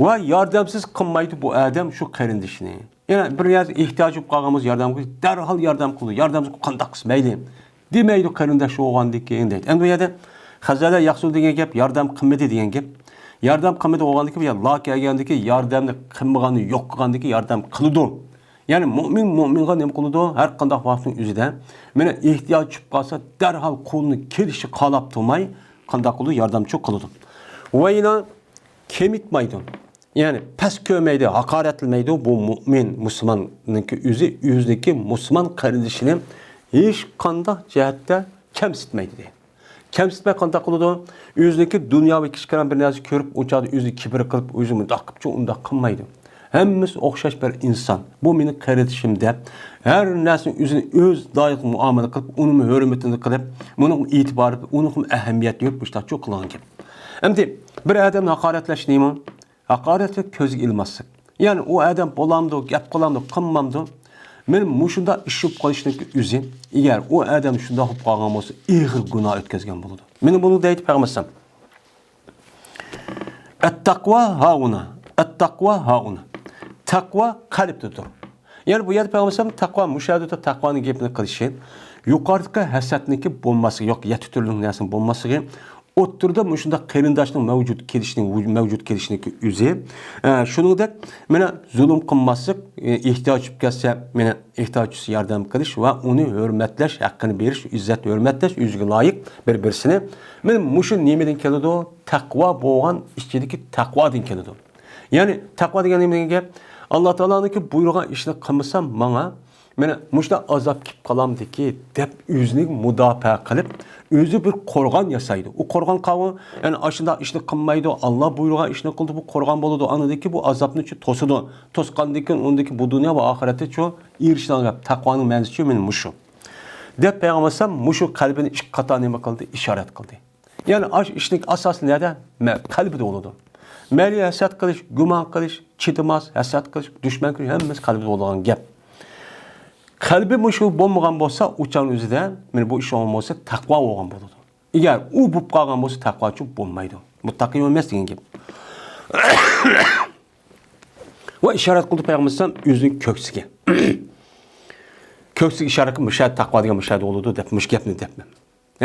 ۋە ياردەمسىز قىلمايدۇ بۇ ئادەم شۇ قېرىندىشىنى. يەنە بىر نەرسە ئېھتىياجى بولۇپ قالغان بولسا ياردەم قىلىش، دەرھال ياردەم قىلىدۇ. ياردەم قىلسا قانداق قىلسا مەيلى. دېمەيدۇ قېرىنداش بولغاندىن كېيىن دەيدۇ. ئەمدى بۇ يەردە خەزەلە ياخشى دېگەن گەپ، ياردەم قىلمىدى دېگەن گەپ. ياردەم قىلمىدى بولغاندىن كېيىن، يا لا كەلگەندىن كېيىن ياردەمنى قىلمىغاننى يوق قىلغاندىن كېيىن ياردەم قىلىدۇ. يەنى مۇئمىن مۇئمىنغا نېمە قىلىدۇ؟ ھەر قانداق ۋاقىتنىڭ ئۆزىدە، مانا ئېھتىياج چۈشۈپ قالسا، دەرھال قولىنى كېلىشىچە قالاپ تۇرماي، قانداق قىلىدۇ؟ ياردەمچى قىلىدۇ. ۋە يەنە كېمىتمەيدۇ. يەنى پەس كۆرمەيدۇ، ھاقارەتلىمەيدۇ. بۇ مۇئمىن مۇسۇلماننىڭكى ئۆزى، ئۆزىنىڭكى مۇسۇلمان قېرىندىشىنى ھېچقانداق جەھەتتە كەمسىتمەيدۇ دەيدۇ. كەمسىتمەي قانداق قىلىدۇ؟ ئۆزىنىڭكى دۇنياۋى كىچىككىنە بىر نەرسە كۆرۈپ، ئۇ چاغدا ئۆزى كىبىر قىلىپ، ئۆزى مۇنداق قىپچۇ، ئۇنداق قىلمايدۇ. ھەممىسى ئوخشاش بىر ئىنسان. بۇ مېنىڭ قېرىندىشىم دەپ، ھەر نەرسىنى ئۆزىنى ئۆز لايىق مۇئامىلە قىلىپ، ئۇنىمۇ ھۆرمىتىنى قىلىپ، بۇنىڭغا ئېتىبار بېرىپ، ئۇنىڭغا ئەھمىيەت بېرىپ، مۇشۇنداق قىلغان گەپ. ئەمدى بىر ئادەمنى ھاقارەتلەش نېمە؟ ھاقارەتلىك، كۆزگە ئىلماسلىق. يەنى ئۇ ئادەم بولامدۇ، گەپ قىلامدۇ، قىلمامدۇ؟ مېنىڭ مۇشۇنداق ئىش بولۇپ قېلىشنىڭكى ئۆزى، ئەگەر ئۇ ئادەم شۇنداق بولۇپ قالغان بولسا، ئېغىر گۇناھ ئۆتكۈزگەن بولىدۇ. مانا بۇنى دەيدۇ پەيغەمبەر ئەلەيھىسسالام. ئەتتەقۋا ھاھۇنا، ئەتتەقۋا ھاھۇنا. تەقۋا قەلبتىدۇر. يەنى بۇ يەردە پەيغەمبەر ئەلەيھىسسالام تەقۋا مۇشۇ يەردە تۇرۇپ، تەقۋانىڭ گېپىنى قىلىشى، يۇقىرىدىكى ھەسەتنىڭكى بولماسلىقى، يوق، يەتتە تۈرلۈك نەرسىنىڭ بولماسلىقى، ئوتتۇرىدا مۇشۇنداق قېرىنداشنىڭ مەۋجۇت كېلىشىنىڭ، ۋۇ-، مەۋجۇت كېلىشىنىڭكى ئۆزى، ئە، شۇنىڭدەك، مانا، زۇلۇم قىلماسلىق، ئە، ئېھتىياج چۈشۈپ كەتسە، مانا، ئېھتىياج چۈشسە ياردەم قىلىش ۋە ئۇنى ھۆرمەتلەش، ھەققىنى بېرىش، ئىززەت، ھۆرمەتلەش، ئۆزىگە لايىق بىر-بىرسىنى. مانا، مۇشۇ نېمىدىن كېلىدۇ؟ تەقۋا بولغان ئىچىدىكى تەقۋادىن كېلىدۇ. يەنى، تەقۋا دېگەن نېمە دېگەن گەپ؟ ئاللا تائالانىڭكى بۇيرۇغان ئىشنى قىلمىسام، ماڭا مانا مۇشۇنداق ئازاب كېلىپ قالامدىكى دەپ ئۆزىنى مۇداپىئە قىلىپ، ئۆزى بىر قورغان ياسايدۇ. ئۇ قورغان قاۋۇ، يەنى ئاشۇنداق ئىشنى قىلمايدۇ، ئاللا بۇيرۇغان ئىشنى قىلىدۇ، بۇ قورغان بولىدۇ. ئاندىن كېيىن بۇ ئازابنى چۇ توسىدۇ. توسقاندىن كېيىن ئۇندىن كېيىن بۇ دۇنيا ۋە ئاخىرەتتە چۇ ئېرىشىدىغان گەپ. تەقۋانىڭ مەنىسى چۇ مانا مۇشۇ. دەپ پەيغەمبەر ئەلەيھىسسالام مۇشۇ قەلبىنى ئىككى قاتار نېمە قىلدى؟ ئىشارەت قىلدى. يەنى ئاش ئىشنىڭ ئاساسى نەدە؟ مە-، قەلبىدە بولىدۇ. مەيلى ھەسەت قىلىش، گۇمان قىلىش، چىدىماس، ھەسەت قىلىش، دۈشمەن قىلىش، ھەممىسى قەلبىدە بولىدىغان گەپ. قەلبى مۇشۇ بولمىغان بولسا، ئۇ چاغنىڭ ئۆزىدە، مانا بۇ ئىش بولغان بولسا، تەقۋا بولغان بولىدۇ. ئەگەر ئۇ بولۇپ قالغان بولسا، تەقۋاچۇ بولمايدۇ. مۇتتەقى ئەمەس دېگەن گەپ. ۋە ئىشارەت قىلدى پەيغەمبەر ئەلەيھىسسالام ئۆزىنىڭ كۆكسىگە. كۆكسىگە ئىشارەت قىلىپ، مۇشۇ تەقۋا دېگەن مۇشۇ ئولىدۇ دەپ، مۇشۇ گەپنى دەپ.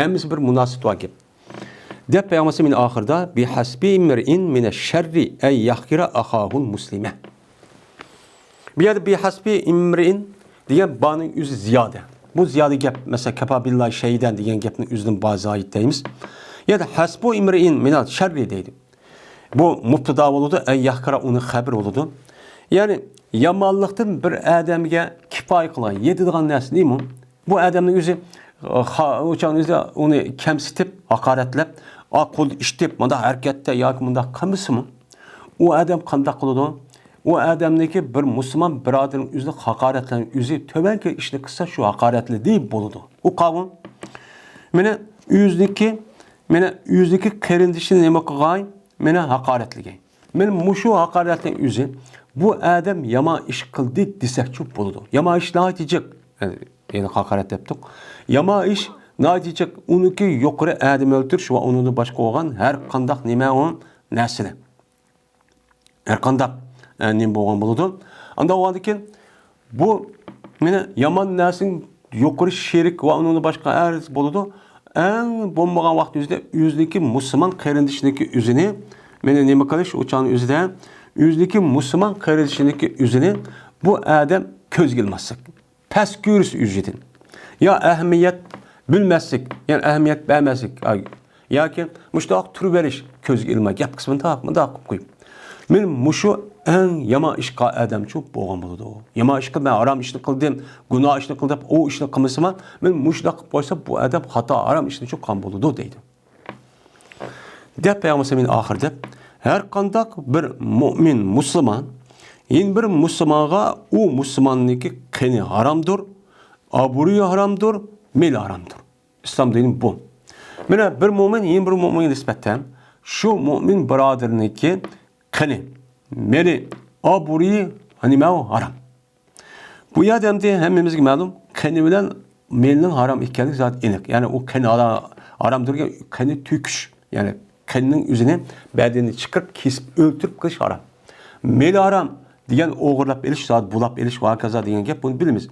ھەممىسى بىر مۇناسىۋىتى بار گەپ. دەپ پەيغەمبەر مېنى ئاخىرىدا، بىھەسبى ئىمرىئىن مىنەششەررى ئەن يەھقىرە ئەخاھۇل مۇسلىمە. بۇ يەردە بىھەسبى ئىمرىئىن دېگەن بانىڭ ئۆزى زىيادە. بۇ زىيادە گەپ، مەسىلەن، كەپا بىللاھى شەھىدەن دېگەن گەپنى ئۆزىدىن بار زايىد دەيمىز. يەنە ھەسبۇ ئىمرىئىن مىنەل شەررى دەيدۇ. بۇ مۇپتىدا بولىدۇ، ئەن يەھقىرە ئۇنىڭ خەۋىرى بولىدۇ. يەنى يامانلىقتىن بىر ئادەمگە كىپايە قىلغان، يېتىدىغان نەرسە نېمە؟ بۇ ئادەمنىڭ ئۆزى، خا-، ئۇ چاغنىڭ ئۆزىدە ئۇنى كەمسىتىپ، ھاقارەتلەپ، ئا، قول ئىشتىپ، مۇنداق ھەرىكەتتە ياكى مۇنداق قىلمىسىمۇ، ئۇ ئادەم قانداق قىلىدۇ؟ ئۇ ئادەمنىڭكى بىر مۇسۇلمان بۇرادىرىنىڭ ئۆزىنى ھاقارەتلەن، ئۆزى تۆۋەنكى ئىشنى قىلسا، شۇ ھاقارەتلىدى بولىدۇ. ئۇ قاۋۇم، مانا ئۆزىنىڭكى، مانا ئۆزىنىڭكى قېرىندىشىنى نېمە قىلغاي؟ مانا ھاقارەتلىگەي. مانا مۇشۇ ھاقارەتنىڭ ئۆزى، بۇ ئادەم يامان ئىش قىلدى دېسەكچۇ بولىدۇ. يامان ئىش ناھايىتى جىق. يەنى ھاقارەت دەپتۇق. يامان ئىش ناھايىتى جىق. ئۇنىڭكى يۇقىرى ئادەم ئۆلتۈرۈش ۋە ئۇنىڭدىن باشقا بولغان ھەر قانداق نېمە ئۇ نەرسىنى. ھەر قانداق، ئە، نېمە بولغان بولىدۇ. ئانداق بولغاندىن كېيىن بۇ، مانا يامان نەرسىنىڭ يۇقىرى شېرىك ۋە ئۇنىڭدىن باشقا ھەر بولىدۇ. ئەڭ بولمىغان ۋاقىت ئۆزىدە ئۆزىنىڭكى مۇسۇلمان قېرىندىشىنىڭكى ئۆزىنى، مانا نېمە قىلىش ئۇ چاغنىڭ ئۆزىدە، ئۆزىنىڭكى مۇسۇلمان قېرىندىشىنىڭكى ئۆزىنى بۇ ئادەم كۆزگە ئىلماسلىق. پەس كۆرۈش ئۈجرىتىنى. يا ئەھمىيەت بىلمەسلىك، يەنى ئەھمىيەت بەرمەسلىك. ئاي، ياكى مۇشۇنداق تۇرۇۋېرىش، كۆزگە ئىلماي، گەپ قىسمىنى تاق، مۇنداق قىلىپ قويۇپ. مانا مۇشۇ ئەڭ يامان ئىش قىلغان ئادەمچۇ بولغان بولىدۇ. يامان ئىش قىلىپ، مەن ھارام ئىشنى قىلدىم، گۇناھ ئىشنى قىلدىم دەپ، ئۇ ئىشنى قىلمىسىمۇ، مانا مۇشۇنداق قىلىپ قويسا، بۇ ئادەم خاتا، ھارام ئىشنى چوققان بولىدۇ دەيدۇ. دەپ پەيغەمبەر ئەلەيھىسسالام ئاخىرىدا، ھەر قانداق بىر مۇئمىن مۇسۇلمان يەنە بىر مۇسۇلمانغا، ئۇ مۇسۇلماننىڭكى قېنى ھارامدۇر، ئابرۇيى ھارامدۇر، مېلى ھارامدۇر. ئىسلام دىنى بۇ. مانا بىر مۇئمىن يەنە بىر مۇئمىنگە نىسبەتەن شۇ مۇئمىن بۇرادىرىنىڭكى قېنى، مېلى، ئابرۇيى، نېمە ئۇ؟ ھارام. بۇ يەردە ئەمدى ھەممىمىزگە مەلۇم، قېنى بىلەن مېلىنىڭ ھارام ئىكەنلىكى زادى ئېنىق. يەنى ئۇ قېنى ھارا-، ھارام تۇرغان، قېنى تۆكۈش. يەنى قېنىنىڭ ئۆزىنى بەدىنىنى چىقىرىپ، كېسىپ، ئۆلتۈرۈپ قىلىش ھارام. مېلى ھارام دېگەن ئوغرىلاپ ئېلىش، زادى بۇلاپ ئېلىش ۋە ھاكازا دېگەن گەپ، بۇنى بىلىمىز.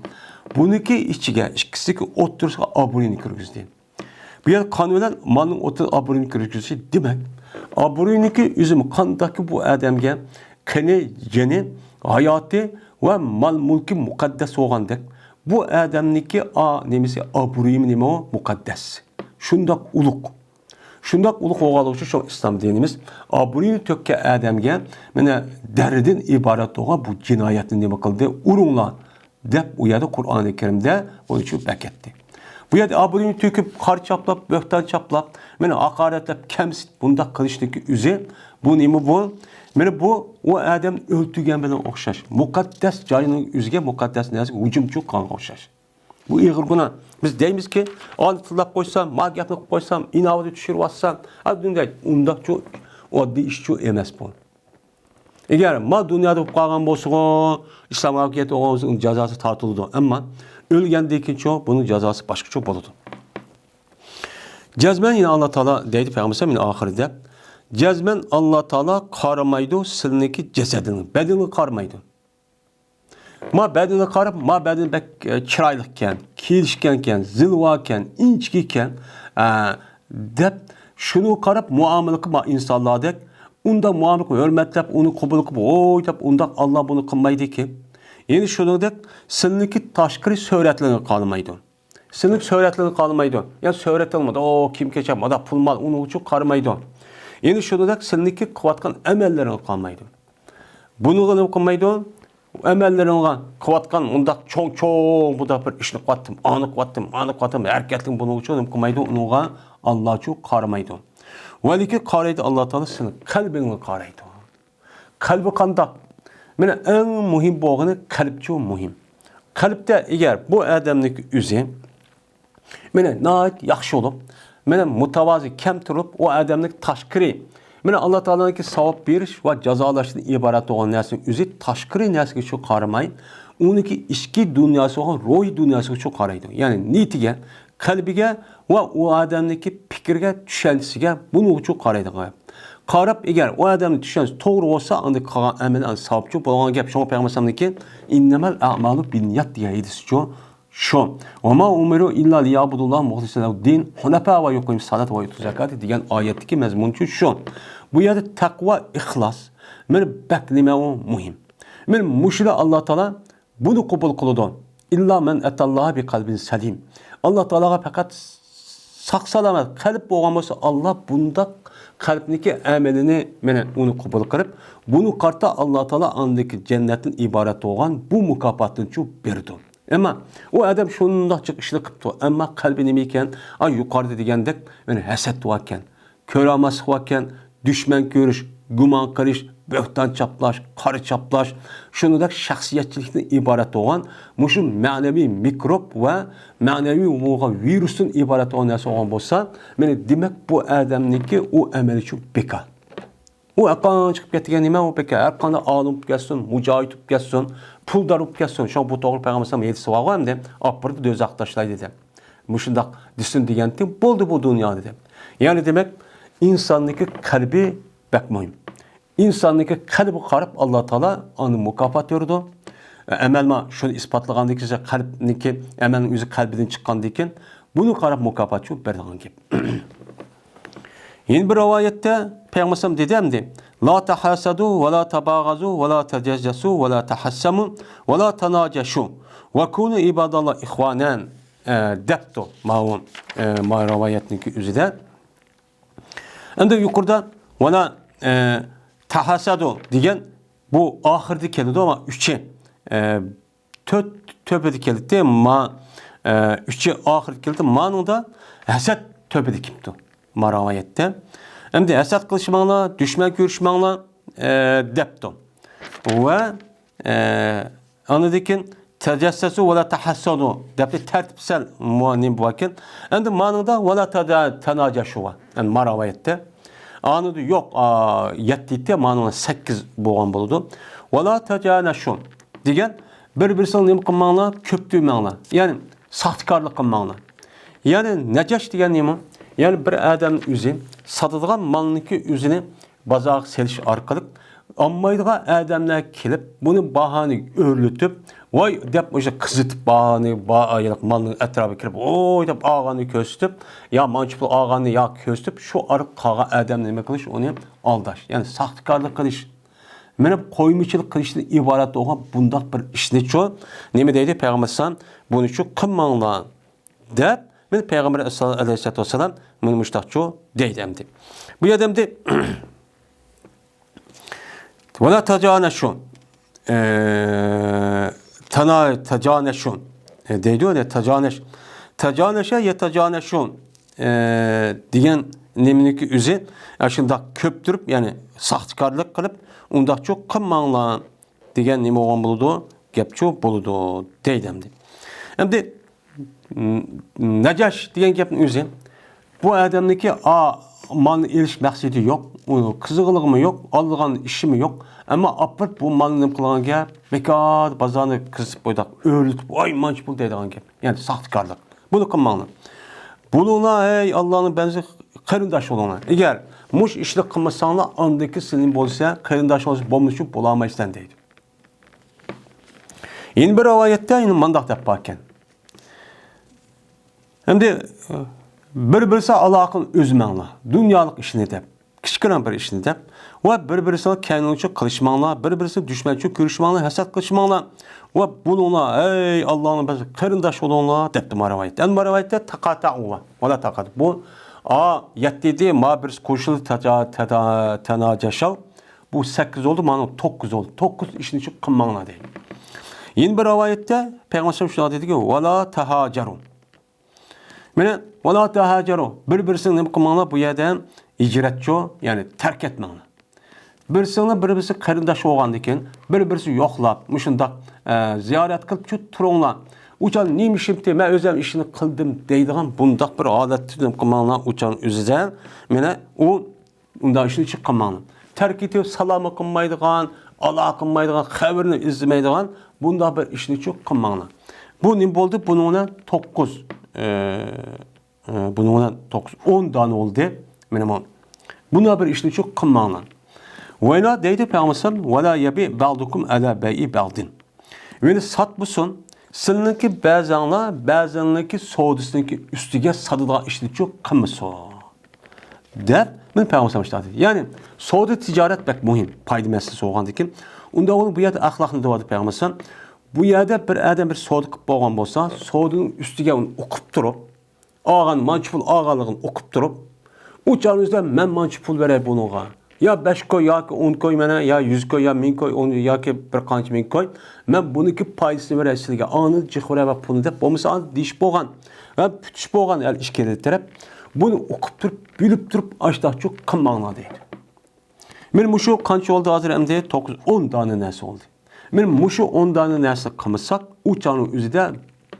بۇنىڭكى ئىچىگە، ئىككىسىدىكى ئوتتۇرىسىغا ئابرۇينى كىرگۈزدى. بۇ يەر قان بىلەن مالنىڭ ئوتتۇرىسىغا ئابرۇينى كىرگۈزۈشى دېمەك، ئابرۇينىڭكى ئۆزىمۇ قانداقكى بۇ ئادەمگە قېنى، جېنى، ھاياتى ۋە مال-مۈلكى مۇقەددەس بولغاندەك، بۇ ئادەمنىڭكى ئا-، نېمىسى، ئابرۇيىمۇ نېمە ئۇ؟ مۇقەددەس. شۇنداق ئۇلۇغ. شۇنداق ئۇلۇغ بولغانلىقى ئۈچۈن شۇ ئىسلام دىنىمىز ئابرۇينى تۆككەن ئادەمگە، مانا، دەردىن ئىبارەت بولغان بۇ جىنايەتنى نېمە قىلدى؟ ئۇرۇڭلار. دەپ ئۇ يەردە قۇرئانى كەرىمدە بۇنى چۈشۈرۈپ ئەكەتتى. بۇ يەردە ئابرۇينى تۆكۈپ، قارا چاپلاپ، بۆھتان چاپلاپ، مانا ھاقارەتلەپ، كەمسىتىپ، بۇنداق قىلىشنىڭكى ئۆزى، بۇ نېمە بۇ؟ مانا بۇ ئۇ ئادەم ئۆلتۈرگەن بىلەن ئوخشاش. مۇقەددەس جاينىڭ ئۆزىگە، مۇقەددەس نەرسىگە ھۇجۇمچۇ قىلغانغا ئوخشاش. بۇ ئېغىر گۇناھ. بىز دەيمىزكى، ئانى تىللاپ قويسام، ما گەپنى قىلىپ قويسام، ئىناۋىتى چۈشۈرۈۋاتسام، ئا، دۇنيا، ئۇنداقچۇ ئاددىي ئىشچۇ ئەمەس بۇ. ئەگەر ما دۇنيادا بولۇپ قالغان بولسىغۇ، ئىسلام ھاكىمىيەت بولغان بولسا، ئۇنىڭ جازاسى تارتىلىدۇ. ئەمما ئۆلگەندىن كېيىنچۇ، بۇنىڭ جازاسى باشقىچە بولىدۇ. جەزمەن يەنە ئاللا تائالا دەيدۇ پەيغەمبەر ئىنى ئاخىرىدا، جەزمەن ئاللا تائالا قارىمايدۇ سىلىنىڭكى جەسەتىڭىزگە، بەدىنىڭىزگە قارىمايدۇ. ما بەدىنىگە قاراپ، ما بەدىنى بەك، ئە، چىرايلىقكەن، كېلىشكەنكەن، زىلۋاكەن، ئىنچىكىكەن، ئە، دەپ شۇنىڭغا قاراپ مۇئامىلە قىلىپ، ما ئىنسانلاردەك ئۇنداق مۇئامىلە قىلىپ، ھۆرمەتلەپ، ئۇنى قوبۇل قىلىپ، ھوي دەپ ئۇنداق ئاللا بۇنى قىلمايدىكى. يەنى شۇنىڭدەك سىلىنىڭكى تاشقىرى سۈرەتلىرىڭىزگە قارىمايدۇ. سىلىنىڭكى سۈرەتلىرىڭىزگە قارىمايدۇ. يا سۈرەتلىرىڭىزدە، ئو، كىيىم-كېچەك، مادا پۇل-مال، ئۇنىڭ ئۈچۈن قارىمايدۇ. يەنى شۇنىڭدەك سىلىنىڭكى قىلىۋاتقان ئەمەللىرىڭىزگە قارىمايدۇ. بۇنىڭغا نېمە قىلمايدۇ؟ ئەمەللىرىڭغا قىلىۋاتقان مۇنداق چوڭ-چوڭ مۇنداق بىر ئىشنى قىلىۋاتتىم، ئانى قىلىۋاتتىم، مانى قىلىۋاتتىم، ھەرىكەتلىرىڭ بۇنىڭ ئۈچۈن نېمە قىلمايدۇ؟ ئۇنىڭغا ئاللاچۇ قارىمايدۇ. ۋەلىكىن قارايدۇ، ئاللا تائالا سېنىڭ قەلبىڭگە قارايدۇ. قەلبى قانداق؟ مانا ئەڭ مۇھىم بولغىنى قەلبچۇ مۇھىم. قەلبتە ئەگەر بۇ ئادەمنىڭ ئۆزى مانا ناھايىتى ياخشى بولۇپ، مانا مۇتەۋازى كەم تۇرۇپ، ئۇ ئادەمنىڭ تاشقىرى، مانا ئاللا تائالانىڭكى ساۋاب بېرىش ۋە جازالاشتىن ئىبارەت بولغان نەرسىنىڭ ئۆزى تاشقىرى نەرسىگە شۇ قارىماي، ئۇنىڭكى ئىچكى دۇنياسىغا، روھىي دۇنياسىغا شۇ قارايدۇ. يەنى نىيىتىگە، قەلبىگە ۋە ئۇ ئادەمنىڭكى پىكرىگە، چۈشەنچىسىگە، بۇنىڭغا شۇ قارايدىغان. قاراپ، ئەگەر ئۇ ئادەمنىڭ چۈشەنچىسى توغرا بولسا، ئاندىن قىلغان ئەمەلى ئاندىن ساۋابچۇ بولغان گەپ. شۇڭا پەيغەمبەر ئەلەيھىسسالامنىڭكى، «ئىننەمەل ئەئمالۇ بىننىيات» دېگەن ھەدىسىچۇ. شۇ. «ۋەما ئۇمىرۇ ئىللا لىيەئبۇدۇللاھە مۇخلىسىنە لەھۇددىن ھۇنەفا ۋە يۇقىمۇسسالاتە ۋە يۇئتۇززاكاتە» دېگەن ئايەتتىكى مەزمۇنچۇ شۇ. بۇ يەردە تەقۋا، ئىخلاس، مانا بەك نېمە ئۇ مۇھىم. مانا مۇشۇلا ئاللا تائالا بۇنى قوبۇل قىلىدۇ. «ئىللا مەن ئەتاللاھە بىقەلبىن سەلىم». ئاللا تائالاغا پەقەت ساق-سالامەت قەلب بولغان بولسا، ئاللا بۇنداق قەلبنىكى ئەمىلىنى، مانا ئۇنى قوبۇل قىلىپ، بۇنى قارىتا ئاللا تائالا ئاندىكى جەننەتتىن ئىبارەت بولغان بۇ مۇكاپاتنىچۇ بېرىدۇ. ئەمما ئۇ ئادەم شۇنداق جىق ئىشنى قىپتۇ، ئەمما قەلبى نېمە ئىكەن؟ ئا، يۇقىرىدا دېگەندەك، مانا ھەسەت باركەن، كۆرەلمەسلىك باركەن، دۈشمەن كۆرۈش، گۇمان قىلىش، بۆھتان چاپلاش، قارا چاپلاش، شۇنىڭدەك شەخسىيەتچىلىكتىن ئىبارەت بولغان مۇشۇ مەنىۋى مىكروب ۋە مەنىۋى بولغان ۋىرۇستىن ئىبارەت بولغان نەرسە بولغان بولسا، مانا دېمەك، بۇ ئادەمنىڭكى ئۇ ئەمەلى شۇ بىكار. ئۇ ھەرقانچە چىقىپ كەتكەن نېمە ئۇ بىكار؟ ھەرقانداق ئالىم بولۇپ كەتسۇن، مۇجاھىد بولۇپ كەتسۇن، پۇلدار بولۇپ كەتسۇن. شۇڭا بۇ توغرا پەيغەمبەر ئەلەيھىسسالام ھەدىسى بارغۇ ئەمدى، ئاپىرىپ دوزاخقا تاشلايدۇ دەپ. مۇشۇنداق دېسۇن دېگەنتى، بولدى بۇ دۇنيا دېدى. يەنى دېمەك، ئىنساننىڭكى قەلبى بەك مۇھىم. ئىنساننىڭكى قەلبىگە قاراپ ئاللا تائالا ئاندىن مۇكاپات بېرىدۇ. ئەمەلما شۇنى ئىسپاتلىغاندىن كېيىن، قەلبنىڭكى، ئەمەلنىڭ ئۆزى قەلبىدىن چىققاندىن كېيىن، بۇنى قاراپ مۇكاپات شۇ بېرىدىغان گەپ. يەنە بىر رىۋايەتتە پەيغەمبەر دېدى ئەمدى، لا تحاسدوا ولا تباغضوا ولا تجسسوا ولا تخاصموا ولا تناجشوا وكونوا عباد الله إخوانا، ئە، دەپتۇ ماۋۇ، ئە، ما رىۋايەتنىڭكى ئۆزىدە. ئەمدى يۇقىرىدا ۋالا، ئە، تەھاسەدۇ دېگەن بۇ ئاخىرىدا كېلىدۇ، ئەمما ئۈچى، ئە، تۆت تۆپىدە كېلىدۇ. ما، ئە، ئۈچى ئاخىرىدا كېلىدۇ. مانىڭدا ھەسەت تۆپىدە كېلىپتۇ. ما رىۋايەتتە. ئەمدى ھەسەت قىلىشماڭلار، دۈشمەن كۆرۈشمەڭلار، ئە، دەپتۇ. ۋە ئە، ئاندىن كېيىن تەجەسسەسۇ ۋە لا تەھەسسەدۇ دەپ تەرتىپ سەل مۇ-، نېمە باركەن. ئەمدى مانىڭدا ۋە لا تەجە-، تەناجەشۇ بار. يەنى ما رىۋايەتتە. ئانىدا يوق، ئا، يەتتە يېتى، مانىڭدا سەككىز بولغان بولىدۇ. ۋە لا تەجانەشۇ دېگەن بىر-بىرسىنى نېمە قىلماڭلار، كۆپتۈرمەڭلار. يەنى ساختىكارلىق قىلماڭلار. يەنى نەجەش دېگەن نېمە؟ يەنى بىر ئادەم ئۆزى ساتىدىغان مالنىڭكى ئۆزىنى بازارغا سېلىش ئارقىلىق ئالمايدىغان ئادەملەر كېلىپ، بۇنى باھانى ئۆرلىتىپ، ۋاي دەپ، ئۆشە قىزىتىپ باھانى، با-، مالنىڭ ئەتراپىغا كىرىپ، ۋوي دەپ ئالغاننى كۆرسىتىپ، يا مانچە پۇل ئالغاننى يا كۆرسىتىپ، شۇ ئارقا قالغان ئادەمنى نېمە قىلىش، ئۇنى ئالداش، يەنى ساختىكارلىق قىلىش، مېنى قويمىچىلىق قىلىشتىن ئىبارەت بولغان بۇنداق بىر ئىشنىچۇ، نېمە دەيدۇ پەيغەمبەر ئەلەيھىسسالام؟ بۇنىچۇ قىلماڭلار دەپ، مېنى پەيغەمبەر ئەلەيھىسسالام مېنى مۇشتاقچۇ دەيدۇ ئەمدى. بۇ يەردە ئەمدى ۋە لا تەجانەشۇ. ئە، تەنا-، تەجانەشۇ. ئە، دەيدۇ، يەنى تەجانەش. تەجانەشە يەتەجانەشۇ. ئە، دېگەن نېمىنىڭكى ئۆزى، ئە، شۇنداق كۆپتۈرۈپ، يەنى ساختىكارلىق قىلىپ، ئۇنداقچۇ قىلماڭلار دېگەن نېمە بولغان بولىدۇ؟ گەپچۇ بولىدۇ، دەيدۇ ئەمدى. ئەمدى نەجەش دېگەن گەپنىڭ ئۆزى، بۇ ئادەمنىڭكى ئا، مالنى ئېلىش مەقسىتى يوق، ئۇ قىزغىنلىقىمۇ يوق، ئالىدىغان ئىشىمۇ يوق. ئەمما ئاپىرىپ بۇ مالنى نېمە قىلغان گەپ، بىكار بازارنى قىزىتىپ بويداق ئۆرلىتىپ، ۋاي مانچە پۇل دەيدىغان گەپ. يەنى ساختىكارلىق. بۇنى قىلماڭلار. بولۇڭلار، ھەي ئاللانىڭ بەندىسى، قېرىنداش بولۇڭلار. ئەگەر مۇشۇ ئىشنى قىلمىساڭلار، ئاندىن كېيىن سىلىنى بولسا، قېرىنداش بولسا، بولمىسا بولالمايسەن دەيدۇ. يەنە بىر رىۋايەتتە يەنە مۇنداق دەپ باركەن. ئەمدى، بىر-بىرسى ئالاقىنى ئۈزمەڭلار، دۇنيالىق ئىشنى دەپ، كىچىككىنە بىر ئىشنى دەپ، ۋە بىر-بىرسىنى كەينىڭچۇ قىلىشماڭلار، بىر-بىرسىنى دۈشمەنچۇ كۆرۈشمەڭلار، ھەسەت قىلىشماڭلار، ۋە بولۇڭلار، ئەي ئاللانىڭ بەندىسى، قېرىنداش بولۇڭلار، دەپتۇ ما رىۋايەتتە. ئەمما ما رىۋايەتتە تاقاتەئۇ ۋە لا تاقات. بۇ، ئا، يەتتە ئىدى، ما بىرسى قوشۇلدى، تەجا-، تەجا-، تەناجەشەۋ. بۇ سەككىز بولدى، مانا توققۇز بولدى. توققۇز ئىشنى شۇ قىلماڭلار دەيدۇ. يەنە بىر رىۋايەتتە پەيغەمبەر شۇنداق دېدىكى، ۋە لا تەھاجەرۇ. مانا، ۋە لا تەھاجەرۇ. بىر-بىرسىنى نېمە قىلماڭلار، بۇ يەردە ھىجرەتچۇ، يەنى تەرك ئەتمەڭلار. بىرسىنى بىر-بىرسى قېرىنداش بولغاندىن كېيىن، بىر-بىرسى يوقلاپ، مۇشۇنداق، ئە، زىيارەت قىلىپ شۇ تۇرۇڭلار. ئۇچان نېمە ئىشىمتى، مەن ئۆزۈم ئىشنى قىلدىم دەيدىغان بۇنداق بىر ھالەتتە نېمە قىلماڭلار، ئۇچان ئۆزىدە، مانا، ئۇ ئۇنداق ئىشنى چىققان ماڭىدۇ. تەرك ئېتىپ سالامى قىلمايدىغان، ئالاقە قىلمايدىغان، خەۋىرىنى ئىزدىمەيدىغان بۇنداق بىر ئىشنى چىققان ماڭىدۇ. بۇ نېمە بولدى؟ بۇنىڭ بىلەن توققۇز، ئە، ئە، بۇنىڭ بىلەن توققۇز، ئون دانە بولدى. مانا بۇ. بۇنداق بىر ئىشنى چىققان ماڭىدۇ. ۋەلا دەيدۇ پەيغەمبەر، ۋەلا يەبىئ بەئزۇكۇم ئەلا بەيئى بەئزىن. يەنى ساتمىسۇن، سىلىنىڭكى بەزەڭلار بەزەڭلىكى سودىسىنىڭكى ئۈستىگە ساتىدىغان ئىشنىچۇ قىلمىسۇن. دەپ، مانا پەيغەمبەر ئېيتتى. يەنى سودا تىجارەت بەك مۇھىم، پايدا مەسىلىسى بولغاندىكىن. ئۇنداق بولۇپ بۇ يەردە ئەخلاقنى دەۋاتىدۇ پەيغەمبەر. بۇ يەردە بىر ئادەم بىر سودا قىلىپ بولغان بولسا، سودىنىڭ ئۈستىگە ئۇنى ئوقۇپ تۇرۇپ، ئالغان، مانچە پۇل ئالغانلىقىنى ئوقۇپ تۇرۇپ، ئۇ چاغنىڭ ئۆزىدە مەن مانچە پۇل بېرەي بۇنىڭغا. يا بەش كوي ياكى ئون كوي مانا، يا يۈز كوي، يا مىڭ كوي، ئون ياكى بىر قانچە مىڭ كوي. مەن بۇنىڭكى پايدىسىنى بېرەي سىلىگە، ئاندىن جىق بېرەي ۋە پۇلنى دەپ، بولمىسا ئاندىن دېيىشىپ بولغان. ۋە پۈتۈشۈپ بولغان ئەر ئىككى تەرەپ. بۇنى ئوقۇپ تۇرۇپ، بىلىپ تۇرۇپ، ئاشتاقچۇ قىلماڭلار دەيدۇ. مانا مۇشۇ قانچە بولدى ھازىر ئەمدى؟ توققۇز، ئون دانە نەرسە بولدى. مانا مۇشۇ ئون دانە نەرسە قىلمىساق، ئۇ چاغنىڭ ئۆزىدە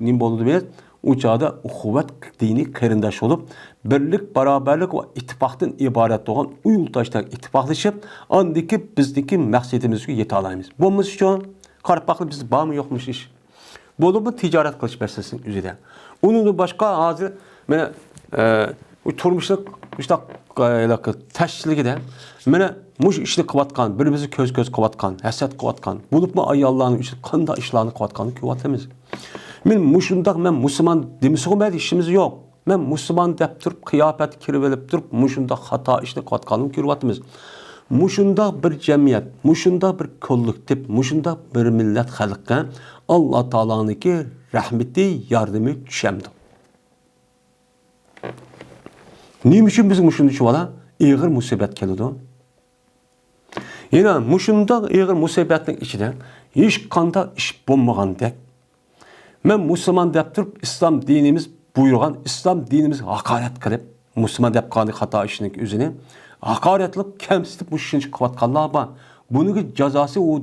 نېمە بولىدۇ بىز؟ ئۇ چاغدا ئۇخۇۋەت دىنىي قېرىنداش بولۇپ، بىرلىك، باراۋەرلىك ۋە ئىتتىپاقتىن ئىبارەت بولغان ئۇ يۇرتداشلار ئىتتىپاقلىشىپ، ئاندىكى بىزدىكى مەقسىتىمىزگە يېتەلايمىز. بولمىسا شۇ، قاراپ باققىلى، بىزدە بارمۇ يوقمۇ شۇ ئىش؟ بولۇپمۇ تىجارەت قىلىش مەسىلىسىنىڭ ئۆزىدە. ئۇنىڭدىن باشقا ھازىر مانا، ئە، ئۇ تۇرمۇشلۇق مۇشۇنداق، ئە، تەشۋىشلىكىدە مانا مۇشۇ ئىشنى قىلىۋاتقان، بىر-بىرىمىزنى كۆز-كۆز قىلىۋاتقان، ھەسەت قىلىۋاتقان، بولۇپمۇ ئاياللارنىڭ ئۈچۈن قانداق ئىشلارنى قىلىۋاتقانلىقىنى كۆرۈۋاتىمىز. مانا مۇشۇنداق، مەن مۇسۇلمان دېمىسىغۇ مەيلى، ئىشىمىز يوق. مەن مۇسۇلمان دەپ تۇرۇپ، قىياپەتكە كىرىۋېلىپ تۇرۇپ، مۇشۇنداق خاتا ئىشنى قىلىۋاتقانلىقىنى كۆرۈۋاتىمىز. مۇشۇنداق بىر جەمئىيەت، مۇشۇنداق بىر كوللېكتىپ، مۇشۇنداق بىر مىللەت خەلققە ئاللا تائالانىڭكى رەھمىتى، ياردىمى چۈشەمدۇ؟ نېمە ئۈچۈن بىزگە مۇشۇنداق چۈشۈۋالا ئېغىر مۇسىبەت كېلىدۇ؟ يەنە مۇشۇنداق ئېغىر مۇسىبەتنىڭ ئىچىدە ھېچقانداق ئىش بولمىغاندەك، مەن مۇسۇلمان دەپ تۇرۇپ، ئىسلام دىنىمىز بۇيرۇغان، ئىسلام دىنىمىزغا ھاقارەت قىلىپ، مۇسۇلمان دەپ قالغان خاتا ئىشنىڭ ئۆزىنى ھاقارەتلەپ، كەمسىتىپ مۇشۇنچە قىلىۋاتقانلار بار. بۇنىڭغا جازاسى ئۇ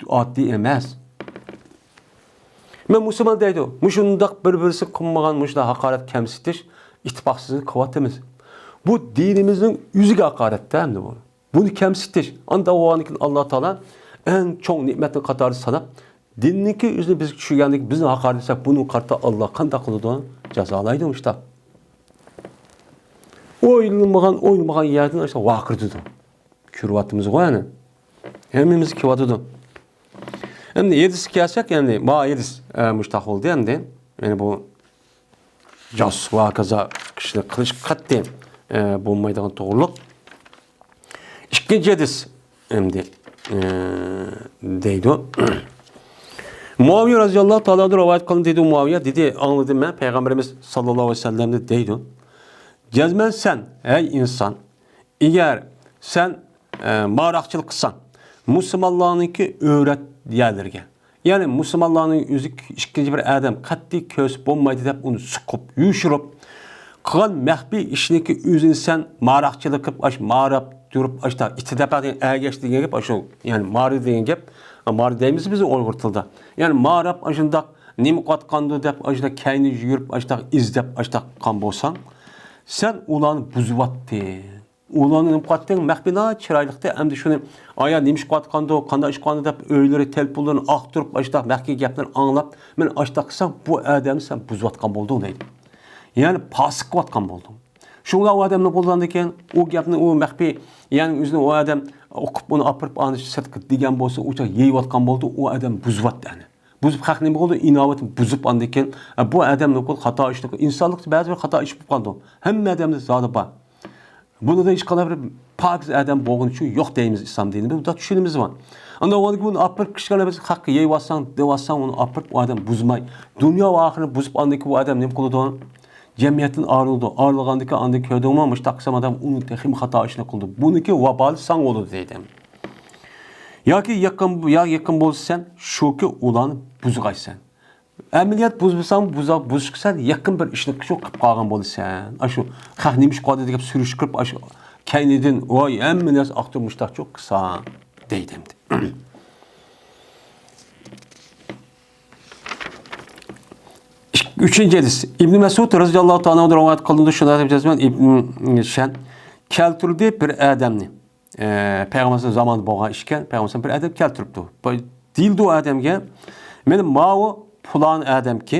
ئاددىي ئەمەس. مەن مۇسۇلمان دەيدۇ، مۇشۇنداق بىر-بىرسى قىلمىغان مۇشۇنداق ھاقارەت، كەمسىتىش، ئىتتىپاقسىزلىق قىلىۋاتىمىز. بۇ دىنىمىزنىڭ ئۆزىگە ھاقارەتتە ئەمدى بۇ. بۇنى كەمسىتىش، ئانداق بولغاندىكىن ئاللا تائالا ئەڭ چوڭ نېمەتنىڭ قاتارىدا ساناپ، دىننىڭكى ئۆزىنى بىزگە چۈشۈرگەندىكىن بىزنى ھاقارەتلىسە، بۇنىڭغا قارىتا ئاللا قانداق قىلىدۇ؟ جازالايدۇ مۇشۇنداق. ئويلىمىغان، ئويلىمىغان يەردىن ئاشۇنداق ۋارقىرىتىدۇ. كۆرۈۋاتىمىزغۇ ئەنە. ھەممىمىز كېلىۋاتىدۇ. ئەمدى ھەدىسكە كەلسەك، ئەمدى ما ھەدىس، ئە، مۇشۇنداق بولدى ئەمدى. يەنى بۇ جاسۇس ۋە ھاكازا ئىشنى قىلىش قەتئىي، ئە، بولمايدىغان توغرۇلۇق. ئىككىنچى ھەدىس ئەمدى، ئە، دەيدۇ. مۇئاۋىيە رەزىياللاھۇ تائالا ئەنھۇ رىۋايەت قىلىندى دەيدۇ. مۇئاۋىيە دېدى، ئاڭلىدىم مەن پەيغەمبىرىمىز ساللاللاھۇ ئەلەيھى ۋەسەللەمنى دەيدۇ. جەزمەن سەن، ھەي ئىنسان، ئەگەر سەن، ئە، ماراقچىلىق قىلساڭ، مۇسۇلمانلارنىڭكى ئۆرەت يەرلىرىگە، يەنى مۇسۇلمانلارنىڭ ئۆزى ئىككىنچى بىر ئادەم قەتئىي كۆرسە بولمايدۇ دەپ ئۇنى سوقۇپ، يوشۇرۇپ قىلغان مەخپىي ئىشنىڭكى ئۆزىنى سەن ماراقچىلىق قىلىپ، ئاش ماراپ تۇرۇپ، ئاشتا ئىتى دەپ ئەگەش دېگەن گەپ، ئاشۇ، يەنى مارا دېگەن گەپ، مارا دەيمىز بىز ئۇيغۇر تىلىدا. يەنى ماراپ ئاشۇنداق نېمە قىلىۋاتقاندۇ دەپ، ئاشتا كەينى يۈگۈرۈپ، ئاشتا ئىزدەپ، ئاشتا قىلغان بولساڭ، سەن ئۇلارنى بۇزۇۋاتتىڭ. ئۇلارنى نېمە قىلاتتىڭ؟ مەخپىي ناھايىتى چىرايلىقتى. ئەمدى شۇنى، ئايا نېمە ئىش قىلىۋاتقاندۇ، قانداق ئىش قىلغاندۇ دەپ ئۆيلىرى تېلېفونلىرىنى ئاختۇرۇپ، ئاشۇنداق مەخپىي گەپلەرنى ئاڭلاپ، مەن ئاشۇنداق قىلسام، بۇ ئادەمنى سەن بۇزۇۋاتقان بولدۇڭ دەيدۇ. يەنى پاسىق قىلىۋاتقان بولدۇڭ. شۇڭا ئۇ ئادەم نېمە قىلىدىكەن؟ ئۇ گەپنى ئۇ مەخپىي، يەنى ئۆزىنى ئۇ ئادەم ئۇقۇپ، ئۇنى ئاپىرىپ، ئانى سىرتقا دېگەن بولسا، ئۇ چاغ يەيۋاتقان بولدى، ئۇ ئادەم بۇزۇۋەتتى ئەنە. بۇزۇپ، خەق نېمە قىلدى؟ ئىناۋىتىنى بۇزۇپ، ئاندىن كېيىن، ئە، بۇ ئادەم نېمە قىلدى؟ خاتا ئىشنى قىلدى. ئىنسانلىقتا بەزى بىر خاتا ئىش بولۇپ قالىدۇ. ھەممە ئادەمدە زادى بار. بۇنىڭدا ھېچقانداق بىر پاكىز ئادەم بولغىنى ئۈچۈن يوق دەيمىز ئىسلام دىنىدا. بۇنى چۈشىنىمىز بار. ئاندىن ئۇنىڭدىن كېيىن بۇنى ئاپىرىپ كىشىلەر بىز خەققە يەيۋاتساڭ، دەۋاتساڭ، ئۇنى ئاپىرىپ ئۇ ئادەم بۇزماي، دۇنيا ۋە ئاخىرەتنى بۇزۇپ، ئاندىن كېيىن بۇ ئادەم نېمە قىلىدۇ؟ جەمئىيەتتىن ئايرىلىدۇ. ئايرىلغاندىن كېيىن ئاندىن كۆردۈڭمۇ، مۇشۇنداق قىلسام ئادەم ئۇنى تېخىمۇ خاتا ئىشنى قىلدى. بۇنىڭكى ۋابالى ساڭا بولىدۇ دەيدۇ. ياكى يېقىن، يا يېقىن بولسا سەن، شۇكى ئۇلارنى بۇزغايسەن. ئەمەلىيەت بۇزمىساڭ، بۇزا-، بۇزۇشقا سەن يېقىن بىر ئىشنى شۇ قىلىپ قالغان بولىسەن. ئاشۇ خەق نېمە ئىش قىلدى دەپ سۈرۈشتۈرۈپ، ئاشۇ كەينىدىن، ۋاي، ھەممە نەرسە ئاختۇرۇپ مۇشتاق چوق قىلسا، دەيدۇ ئەمدى. ئۈچىنچى ھەدىس. ئىبن مەسئۇد رەزىياللاھۇ تائالا ئەنھۇ رىۋايەت قىلىنىدۇ، شۇنداق دەپ جەزمەن ئىبن شەن كەلتۈردى بىر ئادەمنى. ئە، پەيغەمبەر زامانىدا بولغان ئىش ئىكەن، پەيغەمبەر بىر ئادەم كەلتۈرۈپتۇ. دېيىلدى ئۇ ئادەمگە، مېنى ماۋۇ پۇلان ئادەمكى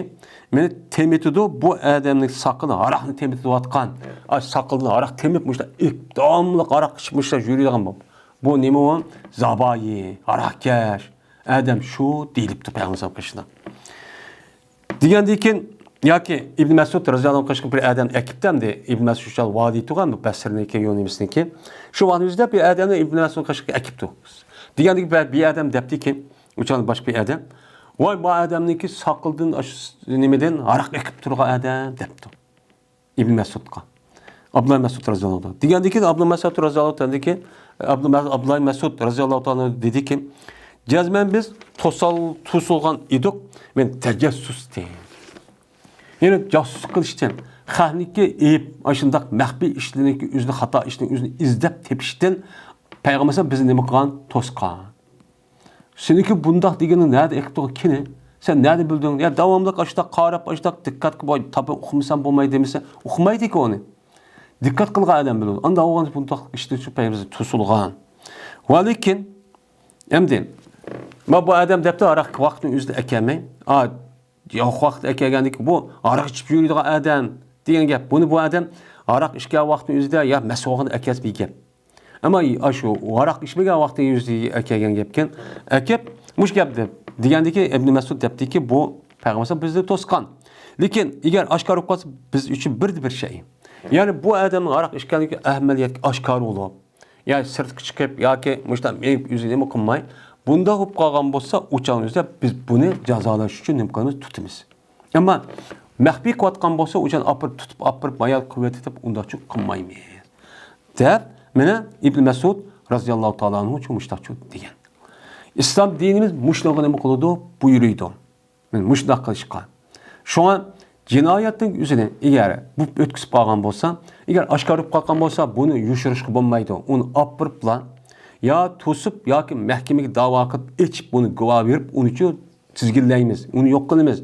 مېنى تېمىتىدۇ، بۇ ئادەمنىڭ ساقىلى ھاراقنى تېمىتىۋاتقان. ئاش ساقىلىدىن ھاراق تېمىپ، مۇشۇنداق ئېپ-، داۋاملىق ھاراق ئىچىپ، مۇشۇنداق يۈرىدىغان بۇ. بۇ نېمە ئۇ؟ زاۋايى، ھاراقكەش ئادەم شۇ دېيىلىپتۇ پەيغەمبەر قېشىدا. دېگەندىن كېيىن، ياكى ئىبن مەسئۇد رەزىياللاھۇ ئەنھۇ قېشىغا بىر ئادەم ئەكىپتۇ ئەمدى. ئىبن مەسئۇد شۇ ۋادى تۇرغان، بۇ بەسرىنىڭكى، يۇنىمىسنىڭكى. شۇ ۋاقىت ئۆزىدە بىر ئادەمنى ئىبن مەسئۇد قېشىغا ئەكىپتۇ. دېگەندىكىن بىر، بىر ئادەم دەپتىكى، ئۇ چاغدا باشقا بىر ئادەم، ۋاي، ما ئادەمنىڭكى ساقىلىدىن، ئاش-، نېمىدىن ھاراق ئېقىپ تۇرغان ئادەم، دەپتۇ. ئىبن مەسئۇدقا. ئابدۇللا مەسئۇد رەزىياللاھۇ تائالا. دېگەندىن كېيىن ئابدۇلا مەسئۇد رەزىياللاھۇ تائالا دېدىكى، ئابدۇلا-، ئابدۇلا مەسئۇد رەزىياللاھۇ تائالا دېدىكى، جەزمەن بىز توسال-، توسۇلغان ئىدۇق، مەن تەجەسسۇستىن. يەنى جاسۇسلۇق قىلىشتىن، خەقنىڭكى ئېيىپ، ئاشۇنداق مەخپىي ئىشلىرىنىڭكى ئۆزىنى، خاتا ئىشنىڭ ئۆزىنى ئىزدەپ تېپىشتىن پەيغەمبەر بىزنى نېمە قىلغان؟ توسقان. سېنىڭكى بۇنداق دېگىنىڭ نەدە ئېقىپ تۇرغان كېنى؟ سەن نەدە بىلدىڭ؟ يا داۋاملىق ئاشۇنداق قاراپ، ئاشۇنداق دىققەتكە بوي-، تاپىپ ئۇقمىسام بولماي دېمىسە، ئۇقمايدىكى ئۇنى. دىققەت قىلغان ئادەم بىلىدۇ. ئاندا ئۇ بۇنداق ئىشتىن شۇ پەيغەمبەر توسۇلغان. ۋە لېكىن، ئەمدى، ما بۇ ئادەم دەپتۇ، ھاراق ۋاقىتنىڭ ئۆزىدە ئەكەلمەي. ئا، ياق ۋاقىتتا ئەكەلگەندىكى بۇ ھاراق ئىچىپ يۈرىدىغان ئادەم دېگەن گەپ. بۇنى بۇ ئادەم ھاراق ئىچكەن ۋاقىتنىڭ ئۆزىدە يا مەست بولغاندا ئەكەلسە بىر گەپ. ئەمما ئاشۇ ھاراق ئىچمىگەن ۋاقتى يۈزىگە كەلگەن گەپكەن. ئەكەپ، مۇشۇ گەپ دەپ دېگەندىكى ئىبن مەسئۇد دەپتىكى، بۇ پەيغەمبەر بىزنى توسقان. لېكىن ئەگەر ئاشكارا بولۇپ قالسا، بىز ئۈچۈن بىر بىر شەيئى. يەنى بۇ ئادەمنىڭ ھاراق ئىچكەنلىكى ئەمەلىيەتكە ئاشكارا بولۇپ، يا سىرتقا چىقىپ ياكى مۇشۇنداق مېڭىپ ئۆزى نېمە قىلماي، بۇنداق بولۇپ قالغان بولسا، ئۇ چاغنىڭ ئۆزىدە بىز بۇنى جازالاش ئۈچۈن نېمە قىلىمىز؟ تۇتىمىز. ئەمما مەخپىي قىلىۋاتقان بولسا، ئۇ چاغنى ئاپىرىپ تۇتۇپ، ئاپىرىپ مايال قىلىۋېتىپ، ئۇنداقچۇ قىلمايمىز، دەپ، مانا ئىبن مەسئۇد رازىياللاھۇ تائالا ئەنھۇ مۇشۇنداقچۇ دېگەن. ئىسلام دىنىمىز مۇشۇنىڭغا نېمە قىلىدۇ؟ بۇيرۇيدۇ. مانا مۇشۇنداق قىلىشقا. شۇڭا جىنايەتنىڭ ئۆزىنى ئەگەر بۇ ئۆتكۈزۈپ قالغان بولسا، ئەگەر ئاشكارا بولۇپ قالغان بولسا، بۇنى يوشۇرۇشقا بولمايدۇ. ئۇنى ئاپىرىپلا يا توسۇپ ياكى مەھكىمىگە داۋا قىلىپ ئېچىپ، بۇنى گۇۋاھ بېرىپ، ئۇنىچۇ تىزگىنلەيمىز، ئۇنى يوق قىلىمىز.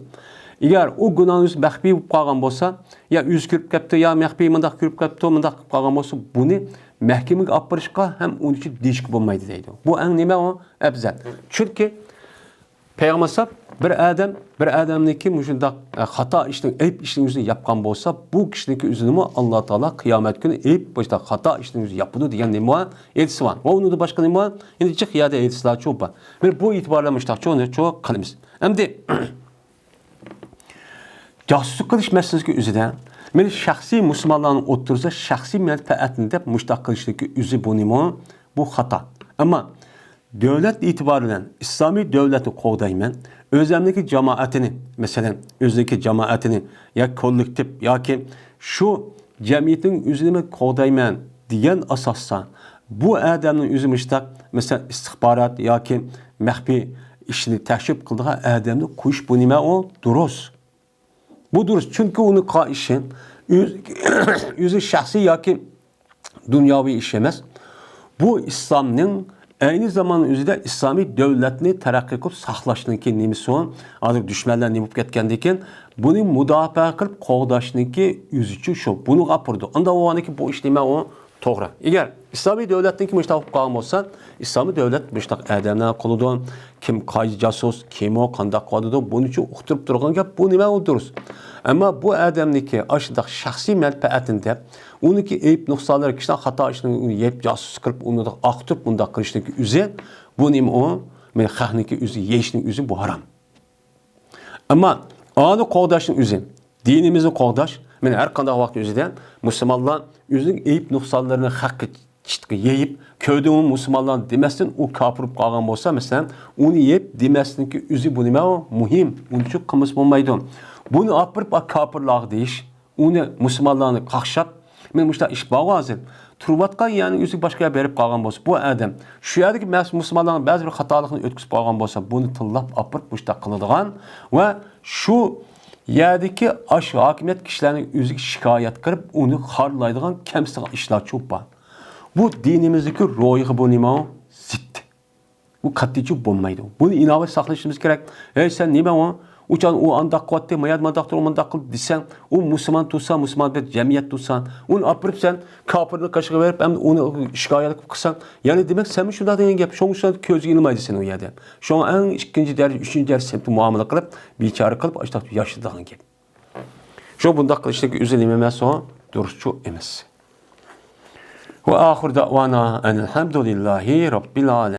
ئەگەر ئۇ گۇناھنىڭ ئۆزى مەخپىي بولۇپ قالغان بولسا، يا ئۆزى كۆرۈپ كەپتۇ، يا مەخپىي مۇنداق كۆرۈپ كەپتۇ، مۇنداق قىلىپ قالغان بولسا، بۇنى مەھكىمىگە ئاپىرىشقا ھەم ئۇنى دېيىشكە بولمايدۇ دەيدۇ. بۇ ئەڭ نېمە ئۇ؟ ئەۋزەل. چۈنكى پەيغەمبەر ئەلەيھىسسالام بىر ئادەم، بىر ئادەمنىڭكى مۇشۇنداق، ئە، خاتا ئىشنىڭ، ئەيىب ئىشنىڭ ئۆزىنى ياپقان بولسا، بۇ كىشىنىڭكى ئۆزىنىمۇ ئاللا تائالا قىيامەت كۈنى ئەيىب، مۇشۇنداق خاتا ئىشنىڭ ئۆزىنى ياپىدۇ دېگەن نېمە بار؟ ھەدىسى بار. ۋە ئۇنىڭدىن باشقا نېمە بار؟ يەنە جىق يەردە ھەدىسلەر چوپا. مانا بۇ ئېتىبار بىلەن مۇشۇنداق چوڭ، چوڭ قىلىمىز. ئەمدى جاسۇسلۇق قىلىش مەسىلىسىگە ئۆزىدە، مانا شەخسىي مۇسۇلمانلارنىڭ ئوتتۇرىسىدا شەخسىي مەنپەئەتنى دەپ مۇشۇنداق قىلىشنىڭكى ئۆزى بۇ نېمە؟ بۇ خاتا. ئەمما دۆلەت ئېتىبارى بىلەن ئىسلامىي دۆلەتنى قوغدايمەن، ئۆزۈمنىڭكى جامائەتنى، مەسىلەن، ئۆزىنىڭكى جامائەتنى يا كوللېكتىپ ياكى شۇ جەمئىيەتنىڭ ئۆزىنى مەن قوغدايمەن دېگەن ئاساستا، بۇ ئادەمنىڭ ئۆزى مۇشۇنداق، مەسىلەن، ئىستىخبارات ياكى مەخپىي ئىشنى تەكشۈرۈپ قىلىدىغان ئادەمنى قويۇش، بۇ نېمە ئۇ؟ دۇرۇس. بۇ دۇرۇس، چۈنكى ئۇنىڭ قىلغان ئىشى ئۆز-، ئۆزى شەخسىي ياكى دۇنياۋى ئىش ئەمەس. بۇ ئىسلامنىڭ ئەينى زامان ئۆزىدە ئىسلامىي دۆلەتنى تەرەققىي قىلىپ ساقلاشنىڭكى نېمىسى ئۇ؟ ھازىر دۈشمەنلەر نېمە بولۇپ كەتكەندىكىن، بۇنى مۇداپىئە قىلىپ قوغداشنىڭكى ئۆزىچۇ شۇ. بۇنىڭغا ئاپىرىدۇ. ئانداق بولغاندىكىن بۇ ئىش نېمە ئۇ؟ توغرا. ئەگەر ئىسلامىي دۆلەتنىڭكى مۇشۇنداق بولۇپ قالغان بولسا، ئىسلامىي دۆلەت مۇشۇنداق ئادەملەر قىلىدۇ. كىم قايسى جاسۇس، كىم ئۇ، قانداق قىلىۋاتىدۇ، بۇنىچۇ ئۇقتۇرۇپ تۇرغان گەپ، بۇ نېمە ئۇ دۇرۇس. ئەمما بۇ ئادەمنىڭكى ئاشۇنداق شەخسىي مەنپەئەتىنى دەپ، ئۇنىڭكى ئەيىب نۇقسانلىرى، كىشىنىڭ خاتا ئىشىنى يەپ جاسۇس قىلىپ، ئۇنى ئاقتۇرۇپ، بۇنداق قىلىشنىڭكى ئۆزى، بۇ نېمە ئۇ؟ مانا خەقنىڭكى ئۆزى يەيشنىڭ ئۆزى بۇ ھارام. ئەمما ئانى قوغداشنىڭ ئۆزى، دىنىمىزنى قوغداش، مانا ھەر قانداق ۋاقىت ئۆزىدە مۇسۇلمانلار ئۆزىنىڭ ئەيىب نۇقسانلىرىنى خەققە چىتقا يېيىپ، كۆردۈڭمۇ مۇسۇلمانلار دېمەستىن، ئۇ كاپىر بولۇپ قالغان بولسا، مەسىلەن، ئۇنى يەپ دېمەسلىكى ئۆزى بۇ نېمە ئۇ؟ مۇھىم. ئۇنى چۈ قىلمىسا بولمايدۇ. بۇنى ئاپىرىپ، ئا، كاپىرلارغا دېيىش، ئۇنى مۇسۇلمانلارنى قاقشاپ، مانا مۇشۇنداق ئىش بارغۇ ھازىر. تۇرۇۋاتقان يەرنىڭ ئۆزىگە باشقا يەر بېرىپ قالغان بولسا، بۇ ئادەم شۇ يەردىكى مەس-، مۇسۇلمانلارنىڭ بەزى بىر خاتالىقىنى ئۆتكۈزۈپ قالغان بولسا، بۇنى تىللاپ ئاپىرىپ مۇشۇنداق قىلىدىغان ۋە شۇ يەردىكى ئاشۇ ھاكىمىيەت كىشىلەرنىڭ ئۆزىگە شىكايەت قىلىپ، ئۇنى خارلايدىغان كەمسىتىدىغان ئىشلار چوپان. بۇ دىنىمىزدىكى روھىغا بۇ نېمە؟ زىت. بۇ قەتئىيچە بولمايدۇ. بۇنى ئىناۋەت ساقلىشىمىز كېرەك. ھەي، سەن نېمە ئۇ؟ ئۇچان ئۇ ئانداق قىلىۋاتتى، ماياد مانداق تۇرۇپ مانداق قىلدى دېسەڭ، ئۇ مۇسۇلمان تۇرسا، مۇسۇلمان بىر جەمئىيەت تۇرسا، ئۇنى ئاپىرىپ سەن كاپىرنىڭ قېشىغا بېرىپ، ئەمدى ئۇنى شىكايەت قىلساڭ، يەنى دېمەك، سەنمۇ شۇنداق دېگەن گەپ. شۇڭا شۇ كۆزگە ئىلمايدۇ سېنىڭ ئۇ يەردە. شۇڭا ئەڭ ئىككىنچى دەرىجە، ئۈچىنچى دەرىجە سىنىپتا مۇئامىلە قىلىپ، بىچارە قىلىپ، ئاشتاق ياشىتىدىغان گەپ. شۇ بۇنداق قىلىشنىڭ ئۆزى نېمە ئەمەس ئۇ؟ دۇرۇسچۇ ئەمەس. ۋە ئاخىر دەۋانا ئەنىلھەمدۇلىللاھى رەببىل ئالەمىن.